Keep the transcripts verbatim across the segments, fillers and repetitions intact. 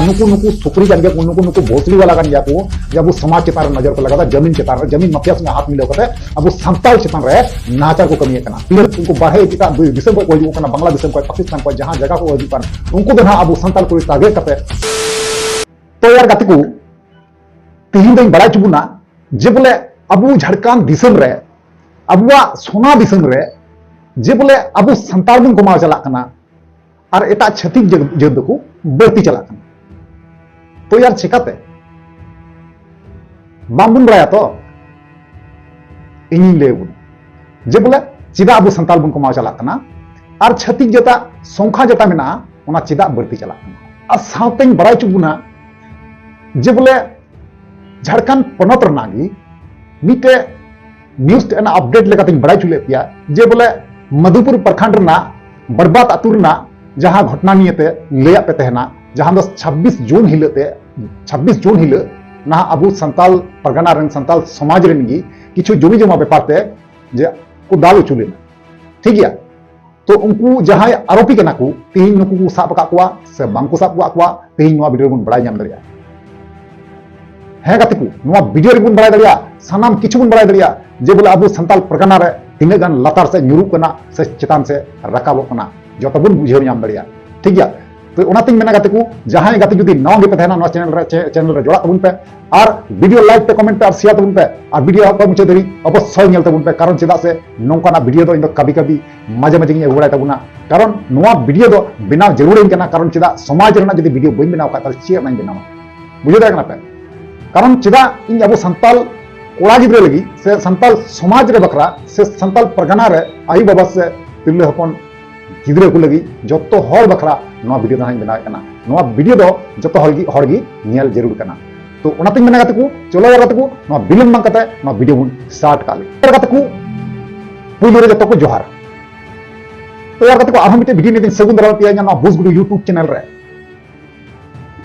ᱱᱩᱠᱩ ᱱᱩᱠᱩ ᱥᱩᱠᱨᱤ ᱠᱟᱱ ᱜᱮᱭᱟ ᱠᱚ, ᱱᱩᱠᱩ ᱱᱩᱠᱩ ᱵᱷᱳᱥᱲᱤ ᱣᱟᱞᱟ ᱠᱟᱱ ᱜᱮᱭᱟ ᱠᱚ, ᱡᱮ ᱟᱵᱚ ᱥᱚᱢᱟᱡᱽ ᱪᱮᱛᱟᱱ ᱨᱮ ᱱᱚᱡᱚᱨ ᱠᱚ ᱞᱟᱜᱟᱣᱫᱟ, ᱡᱟᱢᱤᱱ ᱪᱮᱛᱟᱱ ᱨᱮ, ᱡᱟᱢᱤᱱ ᱢᱟᱯᱷᱤᱭᱟ ᱥᱚᱸᱜᱮ ᱦᱟᱛ ᱢᱤᱞᱟᱹᱣ ᱠᱟᱛᱮ ᱟᱵᱚ ᱥᱟᱱᱛᱟᱲ ᱪᱮᱛᱟᱱ ᱨᱮ ᱱᱟᱦᱟᱪᱟᱨ ᱠᱚ ᱠᱟᱹᱢᱤᱭᱮᱫ ᱠᱟᱱᱟ᱾ ᱯᱤᱲᱟᱹ ᱩᱱᱠᱩ ᱵᱟᱨᱦᱮ ᱮᱴᱟᱜ ᱫᱤ-, ᱫᱤᱥᱚᱢ ᱠᱷᱚᱱ ᱠᱚ ᱦᱤᱡᱩᱜ ᱠᱟᱱᱟ, ᱵᱟᱝᱞᱟ ᱫᱤᱥᱚᱢ ᱠᱷᱚᱱ, ᱯᱟᱠᱤᱥᱛᱟᱱ ᱠᱷᱚᱱ, ᱡᱟᱦᱟᱸ ᱡᱟᱭᱜᱟ ᱠᱚ ᱦᱤᱡᱩᱜ ᱠᱟᱱ, ᱩᱱᱠᱩ ᱫᱚ ᱱᱟᱦᱟᱜ ᱟᱵᱚ ᱥᱟᱱᱛᱟᱲ ᱠᱚ ᱴᱟᱨᱜᱮᱴ ᱠᱟᱛᱮ᱾ ᱛᱚ ᱭᱟᱨ ᱜᱟᱛᱮ ᱠᱚ, ᱛᱮᱦᱮᱧ ᱫᱚᱧ ᱵᱟᱲᱟᱭ ᱦᱚᱪᱚ ᱵᱚᱱᱟ ᱡᱮ ᱵᱚᱞᱮ ᱟᱵᱚ ᱡᱷᱟᱲᱠᱷᱚᱸᱰ ᱫᱤᱥᱚᱢ ᱨᱮ, ᱟᱵᱚᱣᱟᱜ ᱥᱚᱱᱟ ᱫᱤᱥᱚᱢ ᱨᱮ, ᱡᱮ ᱵᱚᱞᱮ ᱟᱵᱚ ᱥᱟᱱᱛᱟᱲ ᱵᱚᱱ ᱠᱚᱢᱟᱣ ᱪᱟᱞᱟᱜ ᱠᱟᱱᱟ ᱟᱨ ᱮᱴᱟᱜ ᱪᱷᱟᱹᱛᱤᱠ ᱡᱟᱹᱛ, ᱡᱟᱹᱛ ᱫᱚᱠᱚ ᱵᱟᱹᱲᱛᱤ ᱪᱟᱞᱟᱜ ᱠᱟᱱᱟ᱾ ᱛᱚ ᱭᱟᱨ ᱪᱮᱠᱟᱛᱮ? ᱵᱟᱝᱵᱚᱱ ᱵᱟᱲᱟᱭᱟ ᱛᱚ᱾ ᱤᱧᱤᱧ ᱞᱟᱹᱭ ᱟᱵᱚᱱᱟ ᱡᱮ ᱵᱚᱞᱮ ᱪᱮᱫᱟᱜ ᱟᱵᱚ ᱥᱟᱱᱛᱟᱲ ᱵᱚᱱ ᱠᱚᱢᱟᱣ ᱪᱟᱞᱟᱜ ᱠᱟᱱᱟ ᱟᱨ ᱪᱷᱟᱹᱛᱤᱠ ᱡᱟᱹᱛᱟᱜ ᱥᱚᱝᱠᱷᱟ ᱡᱮᱴᱟ ᱢᱮᱱᱟᱜᱼᱟ, ᱚᱱᱟ ᱪᱮᱫᱟᱜ ᱵᱟᱹᱲᱛᱤ ᱪᱟᱞᱟᱜ ᱠᱟᱱᱟ᱾ ᱟᱨ ᱥᱟᱶᱛᱮᱧ ᱵᱟᱲᱟᱭ ᱦᱚᱪᱚ ᱵᱚᱱᱟ ᱡᱮ ᱵᱚᱞᱮ ᱡᱷᱟᱲᱠᱷᱚᱸᱰ ᱯᱚᱱᱚᱛ ᱨᱮᱱᱟᱜ ᱜᱮ ᱢᱤᱫᱴᱮᱡ ᱱᱤᱭᱩᱡᱽ ᱨᱮᱱᱟᱜ ᱟᱯᱰᱮᱴ ᱞᱮᱠᱟᱛᱮᱧ ᱵᱟᱲᱟᱭ ᱦᱚᱪᱚ ᱞᱮᱫ ᱯᱮᱭᱟ ᱡᱮ ᱵᱚᱞᱮ ᱢᱟᱫᱷᱩᱯᱩᱨ ᱯᱨᱚᱠᱷᱚᱸᱰ ᱨᱮᱱᱟᱜ ᱵᱟᱨᱵᱟᱫ ᱟᱹᱛᱩ ᱨᱮᱱᱟᱜ ᱡᱟᱦᱟᱸ ᱜᱷᱚᱴᱚᱱᱟ ᱱᱤᱭᱮᱛᱮ ᱞᱟᱹᱭᱟᱫ ᱯᱮ ᱛᱟᱦᱮᱱᱟ, ᱡᱟᱦᱟᱸ ᱫᱚ ᱪᱷᱟᱵᱵᱤᱥ ᱡᱩᱱ ᱦᱤᱞᱳᱜ ᱛᱮ, ᱪᱷᱟᱵᱵᱤᱥ ᱡᱩᱱ ᱦᱤᱞᱳᱜ ᱱᱟᱦᱟᱜ ᱟᱵᱚ ᱥᱟᱱᱛᱟᱞ ᱯᱟᱨᱜᱟᱱᱟ ᱨᱮᱱ ᱥᱟᱱᱛᱟᱞ ᱥᱚᱢᱟᱡᱽ ᱨᱮᱱ ᱜᱮ ᱠᱤᱪᱷᱩ ᱡᱚᱢᱤ ᱡᱚᱢᱟ ᱵᱮᱯᱟᱨ ᱛᱮ ᱡᱮ ᱠᱚ ᱫᱟᱞ ᱦᱚᱪᱚ ᱞᱮᱱᱟ, ᱴᱷᱤᱠ ᱜᱮᱭᱟ᱾ ᱛᱚ ᱩᱱᱠᱩ ᱡᱟᱦᱟᱸᱭ ᱟᱨᱳᱯᱤ ᱠᱟᱱᱟ ᱠᱚ, ᱛᱮᱦᱮᱧ ᱱᱩᱠᱩ ᱠᱚ ᱥᱟᱵ ᱟᱠᱟᱫ ᱠᱚᱣᱟ ᱥᱮ ᱵᱟᱝ ᱠᱚ ᱥᱟᱵ ᱟᱠᱟᱫ ᱠᱚᱣᱟ, ᱛᱮᱦᱮᱧ ᱱᱚᱣᱟ ᱵᱷᱤᱰᱤᱭᱳ ᱨᱮᱵᱚᱱ ᱵᱟᱲᱟᱭ ᱧᱟᱢ ᱫᱟᱲᱮᱭᱟᱜᱼᱟ᱾ ᱦᱮᱸ ᱜᱟᱛᱮ ᱠᱚ, ᱱᱚᱣᱟ ᱵᱷᱤᱰᱤᱭᱳ ᱨᱮᱵᱚᱱ ᱵᱟᱲᱟᱭ ᱫᱟᱲᱮᱭᱟᱜᱼᱟ ᱥᱟᱱᱟᱢ ᱠᱤᱪᱷᱩ ᱵᱚᱱ ᱵᱟᱲᱟᱭ ᱫᱟᱲᱮᱭᱟᱜᱼᱟ ᱡᱮ ᱵᱚᱞᱮ ᱟᱵᱚ ᱥᱟᱱᱛᱟᱞ ᱯᱟᱨᱜᱟᱱᱟ ᱨᱮ ᱛᱤᱱᱟᱹᱜ ᱜᱟᱱ ᱞᱟᱛᱟᱨ ᱥᱮᱫ ᱧᱩᱨᱩᱜ ᱠᱟᱱᱟ ᱥᱮ ᱪᱮᱛᱟᱱ ᱥᱮᱫ ᱨᱟᱠᱟᱵᱚᱜ ᱠᱟᱱᱟ, ᱡᱚᱛᱚ ᱵᱚᱱ ᱵᱩᱡᱷᱟᱹᱣ ᱧᱟᱢ ᱫᱟᱲᱮᱭᱟᱜᱼᱟ, ᱴᱷᱤᱠ ᱜᱮᱭᱟ᱾ ᱛᱚ ᱚᱱᱟᱛᱤᱧ ᱢᱮᱱᱟ ᱜᱟᱛᱮ ᱠᱚ, ᱡᱟᱦᱟᱸᱭ ᱜᱟᱛᱮ ᱡᱩᱫᱤ ᱱᱟᱣᱟ ᱜᱮᱯᱮ ᱛᱟᱦᱮᱱᱟ ᱱᱚᱣᱟ ᱪᱮᱱᱮᱞ ᱨᱮ, ᱪᱮ-, ᱪᱮᱱᱮᱞ ᱨᱮ ᱡᱚᱲᱟᱜ ᱛᱟᱵᱚᱱ ᱯᱮ ᱟᱨ ᱵᱷᱤᱰᱤᱭᱳ ᱞᱟᱭᱤᱠ ᱯᱮ, ᱠᱚᱢᱮᱱᱴ ᱯᱮ ᱟᱨ ᱥᱮᱭᱟᱨ ᱛᱟᱵᱚᱱ ᱯᱮ ᱟᱨ ᱵᱷᱤᱰᱤᱭᱳ ᱮᱦᱚᱵ ᱠᱷᱚᱱ ᱢᱩᱪᱟᱹᱫ ᱫᱷᱟᱹᱵᱤᱡ ᱚᱵᱚᱥᱥᱳᱭ ᱧᱮᱞ ᱛᱟᱵᱚᱱ ᱯᱮ, ᱠᱟᱨᱚᱱ ᱪᱮᱫᱟᱜ ᱥᱮ ᱱᱚᱝᱠᱟᱱᱟᱜ ᱵᱷᱤᱰᱤᱭᱳ ᱫᱚ ᱤᱧ ᱫᱚ ᱠᱟᱵᱷᱤ ᱠᱟᱵᱷᱤ ᱢᱟᱡᱷᱮ ᱢᱟᱡᱷᱮ ᱜᱤᱧ ᱟᱹᱜᱩ ᱵᱟᱲᱟᱭ ᱛᱟᱵᱚᱱᱟ᱾ ᱠᱟᱨᱚᱱ ᱱᱚᱣᱟ ᱵᱷᱤᱰᱤᱭᱳ ᱫᱚ ᱵᱮᱱᱟᱣ ᱡᱟᱹᱨᱩᱲᱟᱹᱧ ᱠᱟᱱᱟ, ᱠᱟᱨᱚᱱ ᱪᱮᱫᱟᱜ ᱥᱚᱢᱟᱡᱽ ᱨᱮᱱᱟᱜ ᱡᱩᱫᱤ ᱵᱷᱤᱰᱤᱭᱳ ᱵᱟᱹᱧ ᱵᱮᱱᱟᱣ ᱠᱷᱟᱡ ᱛᱟᱦᱞᱮ ᱪᱮᱫ ᱨᱮᱱᱟᱜ ᱤᱧ ᱵᱮᱱᱟᱣᱟ? ᱵᱩᱡᱷᱟᱹᱣ ᱫᱟᱲᱮᱭᱟᱜ ᱠᱟᱱᱟ ᱯᱮ? ᱠᱟᱨᱚᱱ ᱪᱮᱫᱟᱜ ᱤᱧ ᱟᱵᱚ ᱥᱟᱱᱛᱟᱞ ᱠᱚᱲᱟ ᱜᱤᱫᱽᱨᱟᱹ ᱞᱟᱹᱜᱤᱫ ᱥᱮ ᱥᱟᱱᱛᱟᱞ ᱥᱚᱢᱟᱡᱽ ᱨᱮ ᱵᱟᱠᱷᱨᱟ ᱥᱮ ᱥᱟᱱᱛᱟᱞ ᱯᱟᱨᱜᱟᱱᱟ ᱨᱮ ᱟᱭᱳ ᱵᱟᱵᱟ ᱥᱮ ᱛᱤᱨᱞᱟᱹ ᱦᱚᱯᱚᱱ ᱜᱤᱫᱽᱨᱟᱹ ᱠᱚ ᱞᱟᱹᱜᱤᱫ ᱡᱚᱛᱚ ᱦᱚᱲ ᱵᱟᱠᱷᱨᱟ ᱱᱚᱣᱟ ᱵᱷᱤᱰᱤᱭᱳ ᱫᱚ ᱦᱟᱸᱜ ᱤᱧ ᱵᱮᱱᱟᱣᱮᱫ ᱠᱟᱱᱟ᱾ ᱱᱚᱣᱟ ᱵᱷᱤᱰᱤᱭᱳ ᱫᱚ ᱡᱚᱛᱚ ᱦᱚᱲ ᱜᱮ, ᱦᱚᱲ ᱜᱮ ᱧᱮᱞ ᱡᱟᱹᱨᱩᱲ ᱠᱟᱱᱟ᱾ ᱛᱚ ᱚᱱᱟᱛᱤᱧ ᱢᱮᱱᱟ ᱜᱟᱛᱮ ᱠᱚ, ᱪᱚᱞᱚ ᱭᱟᱨ ᱜᱟᱛᱮ ᱠᱚ, ᱱᱚᱣᱟ ᱵᱤᱞᱚᱢ ᱵᱟᱝ ᱠᱟᱛᱮ ᱱᱚᱣᱟ ᱵᱷᱤᱰᱤᱭᱳ ᱵᱚᱱ ᱥᱴᱟᱨᱴ ᱠᱟᱜ ᱞᱮᱜᱮ᱾ ᱭᱟᱨ ᱜᱟᱛᱮ ᱠᱚ, ᱯᱩᱭᱞᱩ ᱨᱮ ᱡᱚᱛᱚ ᱠᱚ ᱡᱚᱦᱟᱨ᱾ ᱛᱚ ᱭᱟᱨ ᱜᱟᱛᱮ ᱠᱚ, ᱟᱨᱦᱚᱸ ᱢᱤᱫᱴᱮᱱ ᱵᱷᱤᱰᱤᱭᱳ ᱱᱤᱭᱮ ᱥᱟᱹᱜᱩᱱ ᱫᱟᱨᱟᱢ ᱯᱮᱭᱟ ᱤᱧᱟᱹᱜ ᱱᱚᱣᱟ ᱵᱩᱡᱽ ᱜᱩᱰᱩ YouTube ᱪᱮᱱᱮᱞ ᱨᱮ᱾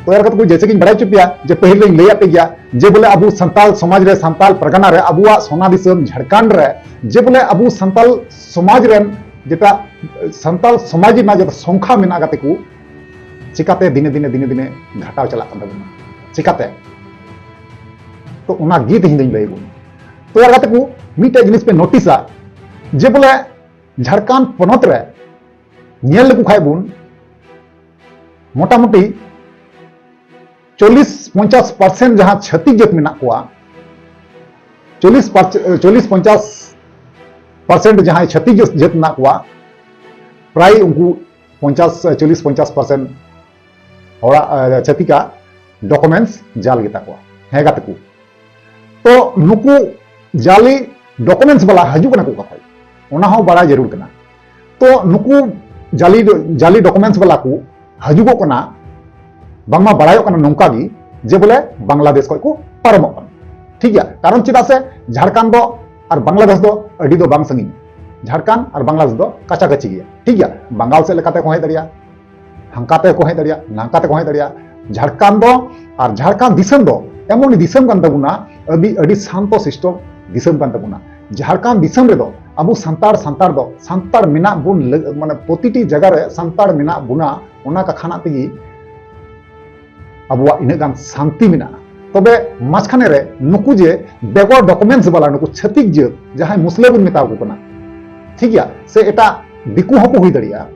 ᱛᱚ ᱭᱟᱨ ᱜᱟᱛᱮ ᱠᱚ, ᱡᱮᱭᱥᱮ ᱠᱤᱧ ᱵᱟᱲᱟᱭ ᱦᱚᱪᱚ ᱯᱮᱭᱟ ᱡᱮ ᱯᱟᱹᱦᱤᱞ ᱨᱮᱧ ᱞᱟᱹᱭᱟᱫ ᱯᱮ ᱜᱮᱭᱟ ᱡᱮ ᱵᱚᱞᱮ ᱟᱵᱚ ᱥᱟᱱᱛᱟᱞ ᱥᱚᱢᱟᱡᱽ ᱨᱮ, ᱥᱟᱱᱛᱟᱞ ᱯᱟᱨᱜᱟᱱᱟ ᱨᱮ, ᱟᱵᱚᱣᱟᱜ ᱥᱚᱱᱟ ᱫᱤᱥᱚᱢ ᱡᱷᱟᱲᱠᱷᱚᱸᱰ ᱨᱮ ᱡᱮ ᱵᱚᱞᱮ ᱟᱵᱚ ᱥᱟᱱᱛᱟᱞ ᱥᱚᱢᱟᱡᱽ ᱨᱮᱱ ᱡᱮᱴᱟ ᱥᱟᱱᱛᱟᱞ ᱥᱚᱢᱟᱡᱽ ᱨᱮᱱᱟᱜ ᱡᱮᱴᱟ ᱥᱚᱝᱠᱷᱟ ᱢᱮᱱᱟᱜ ᱜᱟᱛᱮ ᱠᱚ, ᱪᱤᱠᱟᱛᱮ ᱫᱤᱱᱮ ᱫᱤᱱᱮ ᱫᱤᱱᱮ ᱫᱤᱱᱮ ᱜᱷᱟᱴᱟᱣ ᱪᱟᱞᱟᱜ ᱠᱟᱱ ᱛᱟᱵᱚᱱᱟ? ᱪᱤᱠᱟᱛᱮ? ᱛᱚ ᱚᱱᱟ ᱜᱮ ᱛᱮᱦᱮᱧ ᱫᱚᱧ ᱞᱟᱹᱭ ᱟᱵᱚᱱ᱾ ᱛᱚ ᱟᱨ ᱜᱟᱛᱮ ᱠᱚ, ᱢᱤᱫᱴᱮᱡ ᱡᱤᱱᱤᱥ ᱯᱮ ᱱᱳᱴᱤᱥᱟ ᱡᱮ ᱵᱚᱞᱮ ᱡᱷᱟᱲᱠᱷᱚᱸᱰ ᱯᱚᱱᱚᱛ ᱨᱮ ᱧᱮᱞ ᱞᱮᱠᱚ ᱠᱷᱟᱡ ᱵᱚᱱ, ᱢᱚᱴᱟᱢᱩᱴᱤ ᱪᱚᱞᱞᱤᱥ ᱯᱚᱧᱪᱟᱥ ᱯᱟᱨᱥᱮᱱᱴ ᱡᱟᱦᱟᱸ ᱪᱷᱟᱹᱛᱤᱠ ᱡᱟᱹᱛ ᱢᱮᱱᱟᱜ ᱠᱚᱣᱟ, ᱪᱚᱞᱞᱤᱥ ᱯᱟᱨ-, ᱪᱚᱞᱞᱤᱥ ᱯᱚᱧᱪᱟᱥ ᱯᱟᱨᱥᱮᱱᱴ ᱡᱟᱦᱟᱸᱭ ᱪᱷᱟᱹᱛᱤᱠ ᱡᱟᱹᱛ, ᱡᱟᱹᱛ ᱢᱮᱱᱟᱜ ᱠᱚᱣᱟ, ᱯᱨᱟᱭ ᱩᱱᱠᱩ ᱯᱚᱧᱪᱟᱥ, ᱪᱚᱞᱞᱤᱥ ᱯᱚᱧᱪᱟᱥ ᱯᱟᱨᱥᱮᱱᱴ ᱦᱚᱲᱟᱜ, ᱮ, ᱪᱷᱟᱹᱛᱤᱠᱟᱜ ᱰᱚᱠᱩᱢᱮᱱᱴᱥ ᱡᱟᱞ ᱜᱮᱛᱟ ᱠᱚᱣᱟ᱾ ᱦᱮᱸ ᱜᱟᱛᱮ ᱠᱚ, ᱛᱚ ᱱᱩᱠᱩ ᱡᱟᱞᱤ ᱰᱚᱠᱩᱢᱮᱱᱴᱥ ᱵᱟᱞᱟ ᱦᱤᱡᱩᱜ ᱠᱟᱱᱟ ᱠᱚ ᱚᱠᱟ ᱠᱷᱚᱡ? ᱚᱱᱟ ᱦᱚᱸ ᱵᱟᱲᱟᱭ ᱡᱟᱹᱨᱩᱲ ᱠᱟᱱᱟ᱾ ᱛᱚ ᱱᱩᱠᱩ ᱡᱟᱞᱤ, ᱡᱟᱞᱤ ᱰᱚᱠᱩᱢᱮᱱᱴᱥ ᱵᱟᱞᱟ ᱠᱚ ᱦᱤᱡᱩᱜᱚᱜ ᱠᱟᱱᱟ, ᱵᱟᱝᱢᱟ ᱵᱟᱲᱟᱭᱚᱜ ᱠᱟᱱᱟ ᱱᱚᱝᱠᱟ ᱜᱮ ᱡᱮ ᱵᱚᱞᱮ ᱵᱟᱝᱞᱟᱫᱮᱥ ᱠᱷᱚᱡ ᱠᱚ ᱯᱟᱨᱚᱢᱚᱜ ᱠᱟᱱᱟ᱾ ᱴᱷᱤᱠ ᱜᱮᱭᱟ, ᱠᱟᱨᱚᱱ ᱪᱮᱫᱟᱜ ᱥᱮ ᱡᱷᱟᱲᱠᱷᱚᱸᱰ ᱫᱚ ᱟᱨ ᱵᱟᱝᱞᱟᱫᱮᱥ ᱫᱚ ᱟᱹᱰᱤ ᱫᱚ ᱵᱟᱝ ᱥᱟᱺᱜᱤᱧᱟ᱾ ᱡᱷᱟᱲᱠᱷᱚᱸᱰ ᱟᱨ ᱵᱟᱝᱞᱟᱫᱮᱥ ᱫᱚ ᱠᱟᱪᱟᱠᱟᱪᱤ ᱜᱮᱭᱟ᱾ ᱴᱷᱤᱠ ᱜᱮᱭᱟ, ᱵᱟᱝᱜᱟᱞ ᱥᱮᱫ ᱞᱮᱠᱟᱛᱮ ᱠᱚ ᱦᱮᱡ ᱫᱟᱲᱮᱭᱟᱜᱼᱟ, ᱦᱟᱱᱠᱟ ᱛᱮᱠᱚ ᱦᱮᱡ ᱫᱟᱲᱮᱭᱟᱜᱼᱟ, ᱱᱟᱝᱠᱟ ᱛᱮᱠᱚ ᱦᱮᱡ ᱫᱟᱲᱮᱭᱟᱜᱼᱟ᱾ ᱡᱷᱟᱲᱠᱷᱚᱸᱰ ᱫᱚ ᱟᱨ ᱡᱷᱟᱲᱠᱷᱚᱸᱰ ᱫᱤᱥᱚᱢ ᱫᱚ ᱮᱢᱚᱱ ᱫᱤᱥᱚᱢ ᱠᱟᱱ ᱛᱟᱵᱚᱱᱟ, ᱟᱹᱰᱤ, ᱟᱹᱰᱤ ᱥᱟᱱᱛᱚ ᱥᱤᱥᱴᱚ ᱫᱤᱥᱚᱢ ᱠᱟᱱ ᱛᱟᱵᱚᱱᱟ᱾ ᱡᱷᱟᱲᱠᱷᱚᱸᱰ ᱫᱤᱥᱚᱢ ᱨᱮᱫᱚ ᱟᱵᱚ ᱥᱟᱱᱛᱟᱲ, ᱥᱟᱱᱛᱟᱲ ᱫᱚ, ᱥᱟᱱᱛᱟᱲ ᱢᱮᱱᱟᱜ ᱵᱚᱱ ᱞᱟᱹ-, ᱢᱟᱱᱮ ᱯᱨᱚᱛᱤᱴᱤ ᱡᱟᱭᱜᱟ ᱨᱮ ᱥᱟᱱᱛᱟᱲ ᱢᱮᱱᱟᱜ ᱵᱚᱱᱟ, ᱚᱱᱟ ᱠᱟᱛᱷᱟᱱᱟᱜ ᱛᱮᱜᱮ ᱟᱵᱚᱣᱟᱜ ᱤᱱᱟᱹᱜ ᱜᱟᱱ ᱥᱟᱱᱛᱤ ᱢᱮᱱᱟᱜᱼᱟ᱾ ᱛᱚᱵᱮ ᱢᱟᱡᱷᱠᱷᱟᱱᱮ ᱨᱮ ᱱᱩᱠᱩ ᱡᱮ ᱵᱮᱜᱚᱨ ᱰᱚᱠᱩᱢᱮᱱᱴᱥ ᱵᱟᱞᱟ ᱱᱩᱠᱩ ᱪᱷᱟᱹᱛᱤᱠ ᱡᱟᱹᱛ, ᱡᱟᱦᱟᱸᱭ ᱢᱩᱥᱞᱟᱹ ᱵᱚᱱ ᱢᱮᱛᱟ ᱠᱚ ᱠᱟᱱᱟ, ᱴᱷᱤᱠ ᱜᱮᱭᱟ, ᱥᱮ ᱮᱴᱟᱜ ᱫᱤᱠᱩ ᱦᱚᱸᱠᱚ ᱦᱩᱭ ᱫᱟᱲᱮᱭᱟᱜᱼᱟ,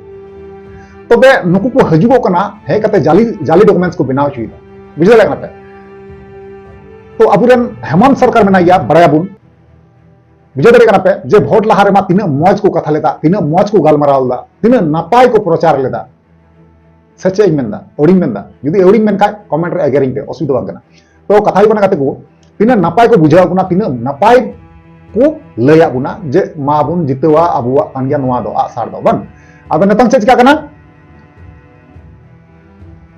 ᱛᱚᱵᱮ ᱱᱩᱠᱩ ᱠᱚ ᱦᱤᱡᱩᱜᱚᱜ ᱠᱟᱱᱟ, ᱦᱮᱡ ᱠᱟᱛᱮ ᱡᱟᱞᱤ, ᱡᱟᱞᱤ ᱰᱚᱠᱩᱢᱮᱱᱴᱥ ᱠᱚ ᱵᱮᱱᱟᱣ ᱦᱚᱪᱚᱭᱮᱫᱟ᱾ ᱵᱩᱡᱷᱟᱹᱣ ᱫᱟᱲᱮᱭᱟᱜ ᱠᱟᱱᱟ ᱯᱮ? ᱛᱚ ᱟᱵᱚᱨᱮᱱ ᱦᱮᱢᱚᱱᱛ ᱥᱚᱨᱠᱟᱨ ᱢᱮᱱᱟᱭ ᱜᱮᱭᱟ, ᱵᱟᱲᱟᱭᱟᱵᱚᱱ᱾ ᱵᱩᱡᱷᱟᱹᱣ ᱫᱟᱲᱮᱭᱟᱜ ᱠᱟᱱᱟ ᱯᱮ ᱡᱮ ᱵᱷᱳᱴ ᱞᱟᱦᱟ ᱨᱮᱢᱟ ᱛᱤᱱᱟᱹᱜ ᱢᱚᱡᱽ ᱠᱚ ᱠᱟᱛᱷᱟ ᱞᱮᱫᱟ, ᱛᱤᱱᱟᱹᱜ ᱢᱚᱡᱽ ᱠᱚ ᱜᱟᱞᱢᱟᱨᱟᱣ ᱞᱮᱫᱟ, ᱛᱤᱱᱟᱹᱜ ᱱᱟᱯᱟᱭ ᱠᱚ ᱯᱨᱚᱪᱟᱨ ᱞᱮᱫᱟ᱾ ᱥᱮ ᱪᱮᱫ ᱤᱧ ᱢᱮᱱᱫᱟ? ᱟᱹᱣᱲᱤᱧ ᱢᱮᱱᱫᱟ? ᱡᱩᱫᱤ ᱟᱹᱣᱲᱤᱧ ᱢᱮᱱ ᱠᱷᱟᱡ ᱠᱚᱢᱮᱱᱴ ᱨᱮ ᱮᱜᱮᱨᱤᱧ ᱯᱮ, ᱚᱥᱩᱵᱤᱫᱷᱟ ᱵᱟᱝ ᱠᱟᱱᱟ᱾ ᱛᱚ ᱠᱟᱛᱷᱟ ᱦᱩᱭᱩᱜ ᱠᱟᱱᱟ ᱜᱟᱛᱮ ᱠᱚ, ᱛᱤᱱᱟᱹᱜ ᱱᱟᱯᱟᱭ ᱠᱚ ᱵᱩᱡᱷᱟᱹᱣ ᱵᱚᱱᱟ, ᱛᱤᱱᱟᱹᱜ ᱱᱟᱯᱟᱭ ᱠᱚ ᱞᱟᱹᱭᱟᱫ ᱵᱚᱱᱟ ᱡᱮ ᱢᱟ ᱵᱚᱱ ᱡᱤᱛᱟᱹᱣᱟ, ᱟᱵᱚᱣᱟᱜ ᱠᱟᱱ ᱜᱮᱭᱟ ᱱᱚᱣᱟ ᱫᱚ, ᱟᱜᱼᱥᱟᱨ ᱫᱚ, ᱵᱟᱝ? ᱟᱫᱚ ᱱᱤᱛᱚᱝ ᱪᱮᱫ ᱪᱤᱠᱟᱜ ᱠᱟᱱᱟ?